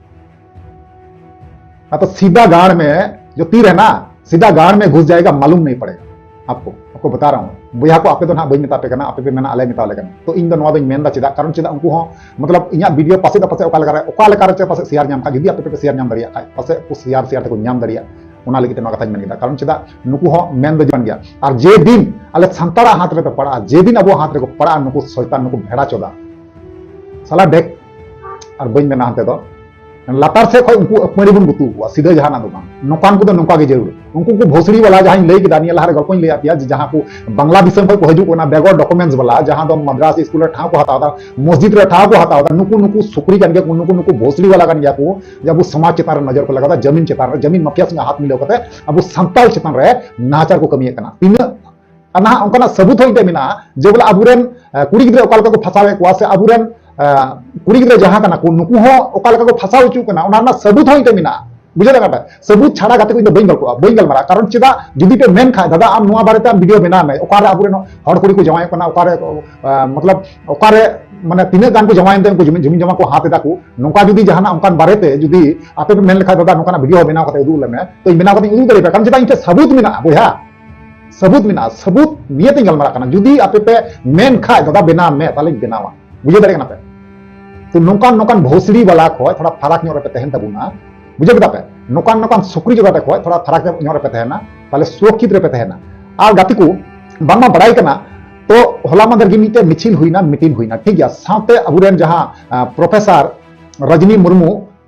हाँ, तो सीधा गांड में जो तीर है ना, सीधा गांड में घुस जाएगा, मालूम नहीं पड़ेगा आपको। आपको बता रहा हूँ, ᱵᱚᱭᱦᱟ ᱠᱚ, ᱟᱯᱮ ᱫᱚ ᱱᱟᱦᱟᱜ ᱵᱟᱹᱧ ᱢᱮᱛᱟ ᱯᱮ ᱠᱟᱱᱟ, ᱟᱯᱮ ᱯᱮ ᱢᱮᱱᱟ ᱟᱞᱮ ᱢᱮᱛᱟ ᱞᱮ ᱠᱟᱱᱟ᱾ ᱛᱚ ᱤᱧ ᱫᱚ ᱱᱚᱣᱟ ᱫᱚᱧ ᱢᱮᱱᱫᱟ, ᱪᱮᱫᱟᱜ? ᱠᱟᱨᱚᱱ ᱪᱮᱫᱟᱜ ᱩᱱᱠᱩ ᱦᱚᱸ, ᱢᱚᱛᱞᱚᱵ, ᱤᱧᱟᱹᱜ ᱵᱷᱤᱰᱤᱭᱳ ᱯᱟᱥᱮ ᱫᱚ ᱯᱟᱥᱮ ᱚᱠᱟ ᱞᱮᱠᱟ ᱨᱮ, ᱚᱠᱟ ᱞᱮᱠᱟ ᱨᱮ ᱪᱮ ᱯᱟᱥᱮ ᱥᱮᱭᱟᱨ ᱧᱟᱢ ᱠᱷᱟᱡ, ᱡᱩᱫᱤ ᱟᱯᱮ ᱯᱮ ᱥᱮᱭᱟᱨ ᱧᱟᱢ ᱫᱟᱲᱮᱭᱟᱜ ᱠᱷᱟᱡ, ᱯᱟᱥᱮ ᱩᱱᱠᱩ ᱥᱮᱭᱟᱨ, ᱥᱮᱭᱟᱨ ᱛᱮᱠᱚ ᱧᱟᱢ ᱫᱟᱲᱮᱭᱟᱜ, ᱚᱱᱟ ᱞᱟᱹᱜᱤᱫ ᱛᱮ ᱱᱚᱣᱟ ᱠᱟᱛᱷᱟᱧ ᱢᱮᱱ ᱠᱮᱫᱟ᱾ ᱠᱟᱨᱚᱱ ᱪᱮᱫᱟᱜ, ᱱᱩᱠᱩ ᱦᱚᱸ ᱢᱮᱱ ᱫᱚ ᱡᱟᱹᱨᱩᱲ ᱠᱟᱱ ᱜᱮᱭᱟ᱾ ᱟᱨ ᱡᱮ ᱫᱤᱱ ᱟᱞᱮ ᱥᱟᱱᱛᱟᱲᱟᱜ ᱦᱟᱛ ᱨᱮᱯᱮ ᱯᱟᱲᱟᱜᱼᱟ, ᱡᱮ ᱫᱤᱱ ᱟᱵᱚ ᱦᱟᱛ ᱨᱮᱠᱚ ᱯᱟᱲᱟᱜᱼᱟ ᱱᱩᱠᱩ ᱥᱚᱭᱛᱟᱱ, ᱱᱩᱠᱩ ᱵᱷᱮᱲᱟ ᱪᱚᱫᱟ, ᱥᱟᱞᱟ ᱰᱮᱠ, ᱟᱨ ᱵᱟᱹᱧ ᱢᱮᱱᱟ ᱦᱟᱱᱛᱮ ᱫᱚ, ᱞᱟᱛᱟᱨ ᱥᱮᱫ ᱠᱷᱚᱡ ᱩᱱᱠᱩ ᱟᱹᱯᱟᱹᱲᱤ ᱵᱚᱱ ᱜᱩᱛᱩ ᱠᱚᱣᱟ, ᱥᱤᱫᱷᱟᱹ ᱡᱟᱦᱟᱱᱟᱜ ᱫᱚ ᱵᱟᱝ᱾ ᱱᱚᱝᱠᱟᱱ ᱠᱚᱫᱚ ᱱᱚᱝᱠᱟ ᱜᱮ ᱡᱟᱹᱨᱩᱲ᱾ ᱩᱱᱠᱩ ᱠᱚ ᱵᱷᱳᱥᱲᱤ ᱣᱟᱞᱟ ᱡᱟᱦᱟᱸᱧ ᱞᱟᱹᱭ ᱠᱮᱫᱟ, ᱱᱤᱭᱟᱹ ᱞᱟᱦᱟ ᱨᱮ ᱜᱚᱞᱯᱚᱧ ᱞᱟᱹᱭᱟᱫ ᱯᱮᱭᱟ ᱡᱮ ᱡᱟᱦᱟᱸ ᱠᱚ ᱵᱟᱝᱞᱟ ᱫᱤᱥᱚᱢ ᱠᱷᱚᱡ ᱠᱚ ᱦᱤᱡᱩᱜ ᱠᱟᱱᱟ ᱵᱮᱜᱚᱨ ᱰᱚᱠᱩᱢᱮᱱᱴᱥ ᱣᱟᱞᱟ, ᱡᱟᱦᱟᱸ ᱫᱚ ᱢᱟᱫᱽᱨᱟᱥ ᱥᱠᱩᱞ ᱨᱮ ᱴᱷᱟᱶ ᱠᱚ ᱦᱟᱛᱟᱣ ᱮᱫᱟ, ᱢᱚᱥᱡᱤᱫ ᱨᱮ ᱴᱷᱟᱶ ᱠᱚ ᱦᱟᱛᱟᱣ ᱮᱫᱟ, ᱱᱩᱠᱩ, ᱱᱩᱠᱩ ᱥᱩᱠᱨᱤ ᱠᱟᱱ ᱜᱮᱭᱟ ᱠᱚ, ᱱᱩᱠᱩ, ᱱᱩᱠᱩ ᱵᱷᱳᱥᱲᱤ ᱣᱟᱞᱟ ᱠᱟᱱ ᱜᱮᱭᱟ ᱠᱚ, ᱡᱮ ᱟᱵᱚ ᱥᱚᱢᱟᱡᱽ ᱪᱮᱛᱟᱱ ᱨᱮ ᱱᱚᱡᱚᱨ ᱠᱚ ᱞᱟᱜᱟᱣ ᱮᱫᱟ, ᱡᱟᱢᱤᱱ ᱪᱮᱛᱟᱱ ᱨᱮ, ᱡᱟᱢᱤᱱ ᱢᱟᱯᱷᱤᱭᱟ ᱥᱚᱸᱜᱮ ᱦᱟᱛ ᱢᱤᱞᱟᱹᱣ ᱠᱟᱛᱮ ᱟᱵᱚ ᱥᱟᱱᱛᱟᱲ ᱪᱮᱛᱟᱱ ᱨᱮ ᱱᱟᱦᱟᱪᱟᱨ ᱠᱚ ᱠᱟᱹᱢᱤᱭᱮᱫ ᱠᱟᱱᱟ᱾ ᱛᱤᱱᱟᱹᱜ ᱟᱨ ᱱᱟᱦᱟᱜ ᱚᱱᱠᱟᱱᱟᱜ ᱥᱟᱹᱵᱩᱛ ᱦᱚᱸ ᱤᱧ ᱴᱷᱮᱱ ᱢᱮᱱᱟᱜᱼᱟ ᱡᱮ ᱵᱚᱞᱮ ᱟᱵᱚᱨᱮᱱ, ᱮ, ᱠᱩᱲᱤ ᱜᱤᱫᱽᱨᱟᱹ ᱚᱠᱟ ᱞᱮᱠᱟ ᱠᱚ ᱯᱷᱟᱥᱟᱣᱮᱫ ᱠᱚᱣᱟ, ᱥᱮ ᱟᱵᱚᱨᱮᱱ, ᱮ, ᱠᱩᱲᱤ ᱜᱤᱫᱽᱨᱟᱹ ᱡᱟᱦᱟᱸ ᱠᱟᱱᱟ ᱠᱚ, ᱱᱩᱠᱩ ᱦᱚᱸ ᱚᱠᱟ ᱞᱮᱠᱟ ᱠᱚ ᱯᱷᱟᱥᱟᱣ ᱦᱚᱪᱚᱜ ᱠᱟᱱᱟ, ᱚᱱᱟ ᱨᱮᱱᱟᱜ ᱥᱟᱹᱵᱩᱛ ᱦᱚᱸ ᱤᱧ ᱴᱷᱮᱱ ᱢᱮᱱᱟᱜᱼᱟ᱾ ᱵᱩᱡᱷᱟᱹᱣ ᱫᱟᱲᱮᱭᱟᱜ ᱠᱟᱱᱟ ᱯᱮ? ᱥᱟᱹᱵᱩᱛ ᱪᱷᱟᱲᱟ ᱠᱟᱛᱮ ᱠᱚ ᱤᱧ ᱫᱚ ᱵᱟᱹᱧ ᱜᱚᱞᱯᱚᱜᱼᱟ, ᱵᱟᱹᱧ ᱜᱟᱞᱢᱟᱨᱟᱜᱼᱟ᱾ ᱠᱟᱨᱚᱱ ᱪᱮᱫᱟᱜ, ᱡᱩᱫᱤ ᱯᱮ ᱢᱮᱱ ᱠᱷᱟᱡ, "ᱫᱟᱫᱟ, ᱟᱢ ᱱᱚᱣᱟ ᱵᱟᱨᱮᱛᱮ ᱟᱢ ᱵᱷᱤᱰᱤᱭᱳ ᱵᱮᱱᱟᱣ ᱢᱮ, ᱚᱠᱟᱨᱮ ᱟᱵᱚᱨᱮᱱ ᱦᱚᱲ ᱠᱩᱲᱤ ᱠᱚ ᱡᱟᱶᱟᱭᱚᱜ ᱠᱟᱱᱟ, ᱚᱠᱟᱨᱮ, ᱮ, ᱢᱚᱛᱞᱚᱵ, ᱚᱠᱟᱨᱮ, ᱢᱟᱱᱮ, ᱛᱤᱱᱟᱹᱜ ᱜᱟᱱ ᱠᱚ ᱡᱟᱶᱟᱭᱮᱱ ᱛᱮ ᱩᱱᱠᱩ ᱡᱩᱢᱤ, ᱡᱩᱢᱤ ᱡᱚᱢᱟ ᱠᱚ ᱦᱟᱛ ᱮᱫᱟ ᱠᱚ", ᱱᱚᱝᱠᱟ ᱡᱩᱫᱤ ᱡᱟᱦᱟᱱᱟᱜ ᱚᱱᱠᱟᱱ ᱵᱟᱨᱮᱛᱮ ᱡᱩᱫᱤ ᱟᱯᱮ ᱯᱮ ᱢᱮᱱ ᱞᱮᱠᱷᱟᱡ, "ᱫᱟᱫᱟ, ᱱᱚᱝᱠᱟᱱᱟᱜ ᱵᱷᱤᱰᱤᱭᱳ ᱵᱮᱱᱟᱣ ᱠᱟᱛᱮ ᱩᱫᱩᱜ ᱞᱮ ᱢᱮ", ᱛᱚ ᱤᱧ ᱵᱮᱱᱟᱣ ᱠᱟᱛᱮ ᱤᱧ ᱩᱫᱩᱜ ᱫᱟᱲᱮᱭᱟᱯᱮᱭᱟ, ᱠᱟᱨᱚᱱ ᱪᱮᱫᱟᱜ, ᱤᱧ ᱴᱷᱮᱱ ᱥᱟᱹᱵᱩᱛ ᱢᱮᱱᱟᱜᱼᱟ ᱵᱚᱭᱦᱟ, ᱥᱟᱹᱵᱩᱛ ᱢᱮᱱᱟᱜᱼᱟ, ᱥᱟᱹᱵᱩᱛ ᱱᱤᱭᱟᱹ ᱛᱮᱧ ᱜᱟᱞᱢᱟᱨᱟᱜ ᱠᱟᱱᱟ᱾ ᱡᱩᱫᱤ ᱟᱯᱮ ᱯᱮ ᱢᱮᱱ ᱠᱷᱟᱡ, "ᱫᱟᱫᱟ, ᱵᱮᱱᱟᱣ ᱢᱮ", ᱛᱟᱦᱞᱮᱧ ᱵᱮᱱᱟᱣᱟ᱾ ᱵᱩᱡᱷᱟᱹᱣ ᱫᱟᱲᱮᱭᱟᱜ ᱠᱟᱱᱟ ᱯᱮ? ᱛᱚ ᱱᱚᱝᱠᱟᱱ ᱱᱚᱝᱠᱟᱱ ᱵᱷᱳᱥᱲᱤ ᱵᱟᱞᱟ ᱠᱷᱚᱱ ᱛᱷᱚᱲᱟ ᱯᱷᱟᱨᱟᱠ ᱧᱚᱜ ᱨᱮᱯᱮ ᱛᱟᱦᱮᱱ ᱛᱟᱵᱚᱱᱟ, ᱵᱩᱡᱷᱟᱹᱣ ᱠᱮᱫᱟ ᱯᱮ? ᱱᱚᱝᱠᱟᱱ ᱱᱚᱝᱠᱟᱱ ᱥᱩᱠᱨᱤ ᱡᱚᱜᱟᱲ ᱠᱷᱚᱱ ᱛᱷᱚᱲᱟ ᱯᱷᱟᱨᱟᱠ ᱧᱚᱜ ᱨᱮᱯᱮ ᱛᱟᱦᱮᱱᱟ, ᱛᱟᱦᱞᱮ ᱥᱩᱨᱚᱠᱷᱤᱛ ᱨᱮᱯᱮ ᱛᱟᱦᱮᱱᱟ᱾ ᱟᱨ ᱜᱟᱛᱮ ᱠᱚ, ᱵᱟᱝᱢᱟ ᱵᱟᱲᱟᱭ ᱠᱟᱱᱟ, ᱛᱚ ᱦᱚᱞᱟ ᱢᱟᱫᱷᱮᱨ ᱜᱮ ᱢᱤᱫᱴᱮᱱ ᱢᱤᱪᱷᱤᱞ ᱦᱩᱭᱱᱟ, ᱢᱤᱴᱤᱝ ᱦᱩᱭᱱᱟ, ᱴᱷᱤᱠ ᱜᱮᱭᱟ, ᱥᱟᱶᱛᱮ ᱟᱵᱚᱨᱮᱱ ᱡᱟᱦᱟᱸ ᱯᱨᱚᱯᱷᱮᱥᱚᱨ ᱨᱟᱡᱽᱱᱤ ᱢᱩᱨᱢᱩ,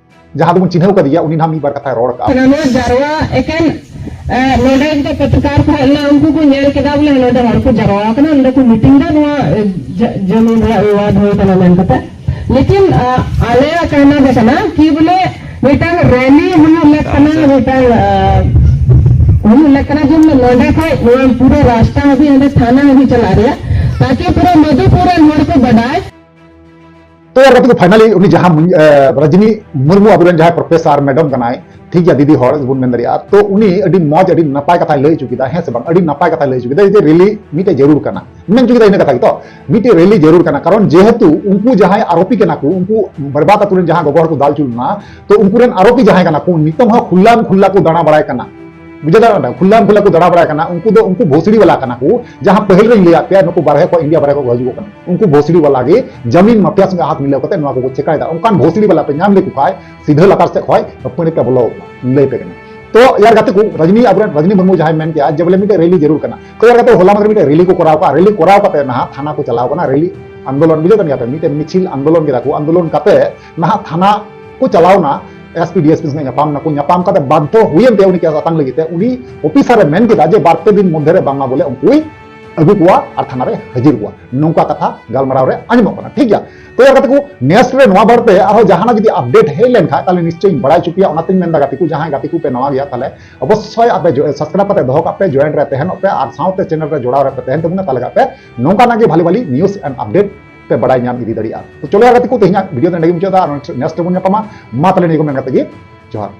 ᱡᱟᱦᱟᱸ ᱫᱚᱵᱚᱱ ᱪᱤᱱᱦᱟᱹᱣ ᱠᱟᱫᱮᱭᱟ, ᱩᱱᱤ ᱱᱟᱦᱟᱜ ᱢᱤᱫ ᱵᱟᱨ ᱠᱟᱛᱷᱟᱭ ᱨᱚᱲ ᱠᱟᱜᱼᱟ᱾ ᱱᱚᱣᱟ ᱡᱟᱨᱣᱟ ᱮᱠᱮᱱ ᱱᱚᱰᱮ ᱡᱩᱫᱤ ᱯᱚᱛᱨᱤᱠᱟᱨ ᱠᱚ ᱦᱮᱡ ᱞᱮᱱᱟ, ᱩᱱᱠᱩ ᱠᱚ ᱧᱮᱞ ᱠᱮᱫᱟ ᱵᱚᱞᱮ ᱱᱚᱰᱮ ᱦᱚᱲ ᱠᱚ ᱡᱟᱨᱣᱟ ᱟᱠᱟᱱᱟ, ᱱᱚᱰᱮ ᱠᱚ ᱢᱤᱴᱤᱝ ᱫᱟ, ᱱᱚᱣᱟ ᱡᱟᱢᱤᱱ ᱨᱮᱭᱟᱜ ᱵᱤᱵᱟᱫ ᱦᱩᱭ ᱠᱟᱱᱟ ᱢᱮᱱ ᱠᱟᱛᱮ᱾ ᱞᱮᱠᱤᱱ ᱟᱞᱮᱭᱟᱜ ᱠᱟᱦᱱᱟ ᱫᱚ ᱠᱟᱱᱟ ᱠᱤ ᱵᱚᱞᱮ ᱢᱤᱫᱴᱟᱝ ᱨᱮᱞᱤ ᱦᱩᱭᱩᱜ ᱞᱮᱠ ᱠᱟᱱᱟ, ᱢᱤᱫᱴᱟᱝ ᱦᱩᱭᱩᱜ ᱞᱮᱠ ᱠᱟᱱᱟ ᱡᱮ ᱱᱚᱰᱮ ᱠᱷᱚᱡ ᱱᱚᱣᱟ ᱯᱩᱨᱟᱹ ᱨᱟᱥᱛᱟ ᱦᱟᱹᱵᱤᱡ ᱚᱸᱰᱮ ᱛᱷᱟᱱᱟ ᱦᱟᱹᱵᱤᱡ ᱪᱟᱞᱟᱜ ᱨᱮᱭᱟᱜ, ᱛᱟᱠᱤ ᱯᱩᱨᱟᱹ ᱢᱚᱫᱷᱩᱯᱩᱨ ᱨᱮᱱ ᱦᱚᱲ ᱠᱚ ᱵᱟᱰᱟᱭ᱾ ᱛᱚ ᱭᱟᱨ ᱜᱟᱛᱮ ᱠᱚ, finally ᱩᱱᱤ ᱡᱟᱦᱟᱸ ᱨᱟᱡᱽᱱᱤ ᱢᱩᱨᱢᱩ ᱟᱵᱚᱨᱮᱱ ᱡᱟᱦᱟᱸᱭ ᱯᱨᱚᱯᱷᱮᱥᱚᱨ ᱢᱮᱰᱟᱢ ᱠᱟᱱᱟᱭ, ᱴᱷᱤᱠ ᱜᱮᱭᱟ, ᱫᱤᱫᱤ ᱦᱚᱲ ᱵᱚᱱ ᱢᱮᱱ ᱫᱟᱲᱮᱭᱟᱜᱼᱟ᱾ ᱛᱚ ᱩᱱᱤ ᱟᱹᱰᱤ ᱢᱚᱡᱽ, ᱟᱹᱰᱤ ᱱᱟᱯᱟᱭ ᱠᱟᱛᱷᱟᱭ ᱞᱟᱹᱭ ᱦᱚᱪᱚ ᱠᱮᱫᱟ, ᱦᱮᱸ ᱥᱮ ᱵᱟᱝ? ᱟᱹᱰᱤ ᱱᱟᱯᱟᱭ ᱠᱟᱛᱷᱟᱭ ᱞᱟᱹᱭ ᱦᱚᱪᱚ ᱠᱮᱫᱟ ᱡᱮ ᱨᱮᱞᱤ ᱢᱤᱫᱴᱮᱡ ᱡᱟᱹᱨᱩᱲ ᱠᱟᱱᱟ, ᱢᱮᱱ ᱦᱚᱪᱚ ᱠᱮᱫᱟ ᱤᱱᱟᱹ ᱠᱟᱛᱷᱟ ᱜᱮᱛᱚ, ᱢᱤᱫᱴᱮᱡ ᱨᱮᱞᱤ ᱡᱟᱹᱨᱩᱲ ᱠᱟᱱᱟ᱾ ᱠᱟᱨᱚᱱ ᱡᱮᱦᱮᱛᱩ ᱩᱱᱠᱩ ᱡᱟᱦᱟᱸᱭ ᱟᱨᱳᱯᱤ ᱠᱟᱱᱟ ᱠᱚ, ᱩᱱᱠᱩ ᱵᱟᱨᱵᱟᱫ ᱟᱛᱳ ᱨᱮᱱ ᱡᱟᱦᱟᱸ ᱜᱚᱜᱚ ᱦᱚᱲ ᱠᱚ ᱫᱟᱞ ᱦᱚᱪᱚ ᱞᱮᱱᱟ, ᱛᱚ ᱩᱱᱠᱩ ᱨᱮᱱ ᱟᱨᱳᱯᱤ ᱡᱟᱦᱟᱸᱭ ᱠᱟᱱᱟ ᱠᱚ, ᱱᱤᱛᱚᱝ ᱦᱚᱸ ᱠᱷᱩᱞᱞᱟᱢ ᱠᱷᱩᱞᱞᱟ ᱠᱚ ᱫᱟᱬᱟ ᱵᱟᱲᱟᱭ ᱠᱟᱱᱟ᱾ ᱵᱩᱡᱷᱟᱹᱣ ᱫᱟᱲᱮᱭᱟᱜ ᱠᱟᱱᱟ? ᱠᱷᱩᱞᱞᱟᱢ ᱠᱷᱩᱞᱞᱟ ᱠᱚ ᱫᱟᱬᱟ ᱵᱟᱲᱟᱭ ᱠᱟᱱᱟ᱾ ᱩᱱᱠᱩ ᱫᱚ ᱩᱱᱠᱩ ᱵᱷᱳᱥᱲᱤ ᱵᱟᱞᱟ ᱠᱟᱱᱟ ᱠᱚ, ᱡᱟᱦᱟᱸ ᱯᱟᱹᱦᱤᱞ ᱨᱮᱧ ᱞᱟᱹᱭᱟᱫ ᱯᱮᱭᱟ, ᱱᱩᱠᱩ ᱵᱟᱨᱦᱮ ᱠᱷᱚᱱ, ᱤᱱᱰᱤᱭᱟ ᱵᱟᱨᱦᱮ ᱠᱷᱚᱱ ᱠᱚ ᱦᱤᱡᱩᱜᱚᱜ ᱠᱟᱱᱟ᱾ ᱩᱱᱠᱩ ᱵᱷᱳᱥᱲᱤ ᱵᱟᱞᱟ ᱜᱮ ᱡᱟᱢᱤᱱ ᱢᱟᱯᱷᱤᱭᱟ ᱥᱚᱸᱜᱮ ᱦᱟᱛ ᱢᱤᱞᱟᱹᱣ ᱠᱟᱛᱮ ᱱᱚᱣᱟ ᱠᱚᱠᱚ ᱪᱮᱠᱟᱭᱮᱫᱟ᱾ ᱚᱱᱠᱟᱱ ᱵᱷᱳᱥᱲᱤ ᱵᱟᱞᱟ ᱯᱮ ᱧᱟᱢ ᱞᱮᱠᱚ ᱠᱷᱟᱡ ᱥᱤᱫᱷᱟᱹ ᱞᱟᱛᱟᱨ ᱥᱮᱫ ᱠᱷᱚᱱ ᱯᱟᱹᱲᱤ ᱯᱮ ᱵᱚᱞᱚ ᱟᱠᱚᱢᱟ, ᱞᱟᱹᱭ ᱯᱮ ᱠᱟᱱᱟ᱾ ᱛᱚ ᱭᱟᱨ ᱜᱟᱛᱮ ᱠᱚ, ᱨᱟᱡᱽᱱᱤ, ᱟᱵᱚᱨᱮᱱ ᱨᱟᱡᱽᱱᱤ ᱢᱩᱨᱢᱩ ᱡᱟᱦᱟᱸᱭ ᱢᱮᱱ ᱠᱮᱜᱼᱟ ᱡᱮ ᱵᱚᱞᱮ ᱢᱤᱫᱴᱮᱡ ᱨᱮᱞᱤ ᱡᱟᱹᱨᱩᱲ ᱠᱟᱱᱟ, ᱛᱚ ᱭᱟᱨ ᱜᱟᱛᱮ, ᱦᱚᱞᱟ ᱢᱟᱫᱷᱮᱨ ᱢᱤᱫᱴᱮᱡ ᱨᱮᱞᱤ ᱠᱚ ᱠᱚᱨᱟᱣ ᱠᱟᱜᱼᱟ, ᱨᱮᱞᱤ ᱠᱚᱨᱟᱣ ᱠᱟᱛᱮ ᱱᱟᱦᱟᱜ ᱛᱷᱟᱱᱟ ᱠᱚ ᱪᱟᱞᱟᱣ ᱠᱟᱱᱟ, ᱨᱮᱞᱤ ᱟᱱᱫᱳᱞᱚᱱ, ᱵᱩᱡᱷᱟᱹᱣ ᱠᱟᱱ ᱜᱮᱭᱟ ᱯᱮ, ᱢᱤᱫᱴᱮᱡ ᱢᱤᱪᱷᱤᱞ ᱟᱱᱫᱳᱞᱚᱱ ᱠᱮᱫᱟ ᱠᱚ, ᱟᱱᱫᱳᱞᱚᱱ ᱠᱟᱛᱮ ᱱᱟᱦᱟᱜ ᱛᱷᱟᱱᱟ ᱠᱚ ᱪᱟᱞᱟᱣ ᱱᱟ, S P D S P ᱥᱚᱸᱜᱮ ᱧᱟᱯᱟᱢ ᱱᱟᱠᱚ, ᱧᱟᱯᱟᱢ ᱠᱟᱛᱮ ᱵᱟᱫᱽᱫᱷᱚ ᱦᱩᱭᱮᱱ ᱛᱮ ᱩᱱᱤ ᱠᱮᱥ ᱟᱛᱟᱝ ᱞᱟᱹᱜᱤᱫ ᱛᱮ ᱩᱱᱤ ᱚᱯᱷᱤᱥᱟᱨ ᱮ ᱢᱮᱱ ᱠᱮᱫᱟ ᱡᱮ ᱵᱟᱨ ᱯᱮ ᱫᱤᱱ ᱢᱚᱫᱽᱫᱷᱮ ᱨᱮ ᱵᱟᱝᱢᱟ ᱵᱚᱞᱮ ᱩᱱᱠᱩᱭ ᱟᱹᱜᱩ ᱠᱚᱣᱟ ᱟᱨ ᱛᱷᱟᱱᱟ ᱨᱮ ᱦᱟᱹᱡᱤᱨ ᱠᱚᱣᱟ, ᱱᱚᱝᱠᱟ ᱠᱟᱛᱷᱟ ᱜᱟᱞᱢᱟᱨᱟᱣ ᱨᱮ ᱟᱸᱡᱚᱢᱚᱜ ᱠᱟᱱᱟ᱾ ᱴᱷᱤᱠ ᱜᱮᱭᱟ, ᱛᱚ ᱭᱟᱨ ᱜᱟᱛᱮ ᱠᱚ, ᱱᱮᱠᱥᱴ ᱨᱮ ᱱᱚᱣᱟ ᱵᱟᱨᱮᱛᱮ ᱟᱨᱦᱚᱸ ᱡᱟᱦᱟᱱᱟᱜ ᱡᱩᱫᱤ ᱟᱯᱰᱮᱴ ᱦᱮᱡ ᱞᱮᱱᱠᱷᱟᱱ ᱛᱟᱦᱞᱮ ᱱᱤᱥᱪᱚᱭ ᱤᱧ ᱵᱟᱲᱟᱭ ᱦᱚᱪᱚ ᱯᱮᱭᱟ᱾ ᱚᱱᱟᱛᱮᱧ ᱢᱮᱱᱫᱟ ᱜᱟᱛᱮ ᱠᱚ, ᱡᱟᱦᱟᱸᱭ ᱜᱟᱛᱮ ᱠᱚ ᱯᱮ ᱱᱟᱣᱟ ᱜᱮᱭᱟ ᱛᱟᱦᱞᱮ ᱚᱵᱚᱥᱥᱳᱭ ᱟᱯᱮ ᱥᱟᱵᱥᱠᱨᱟᱭᱤᱵ ᱠᱟᱛᱮ ᱫᱚᱦᱚ ᱠᱟᱜ ᱯᱮ, ᱡᱚᱭᱮᱱ ᱨᱮ ᱛᱟᱦᱮᱱᱚᱜ ᱯᱮ ᱟᱨ ᱥᱟᱶᱛᱮ ᱪᱮᱱᱮᱞ ᱨᱮ ᱡᱚᱲᱟᱣ ᱨᱮ ᱯᱮ ᱛᱟᱦᱮᱱ ᱛᱟᱵᱚᱱᱟ, ᱛᱟᱦᱞᱮ ᱠᱷᱟᱱ ᱯᱮ ᱱᱚᱝᱠᱟᱱᱟᱜ ᱜᱮ ᱵᱷᱟᱞᱤ ᱵᱷᱟᱞᱤ ᱱᱤᱭᱩᱡᱽ ᱮᱱᱰ ᱟᱯᱰᱮᱴ ᱯᱮ ᱵᱟᱲᱟᱭ ᱧᱟᱢ ᱤᱫᱤ ᱫᱟᱲᱮᱭᱟᱜᱼᱟ᱾ ᱛᱚ ᱪᱚᱞᱚ ᱭᱟᱨ ᱜᱟᱛᱮ ᱠᱚ, ᱛᱮᱦᱮᱧᱟᱜ ᱵᱷᱤᱰᱤᱭᱳ ᱫᱚ ᱱᱚᱸᱰᱮ ᱜᱮ ᱢᱩᱪᱟᱹᱫ ᱫᱟ, ᱟᱨ ᱱᱮᱠᱥᱴ ᱨᱮᱵᱚᱱ ᱧᱟᱯᱟᱢᱟ᱾ ᱢᱟ ᱛᱟᱦᱞᱮ ᱱᱤᱭᱟᱹ ᱠᱚ ᱢᱮᱱ ᱠᱟᱛᱮ ᱜᱮ ᱡᱚᱦᱟᱨ᱾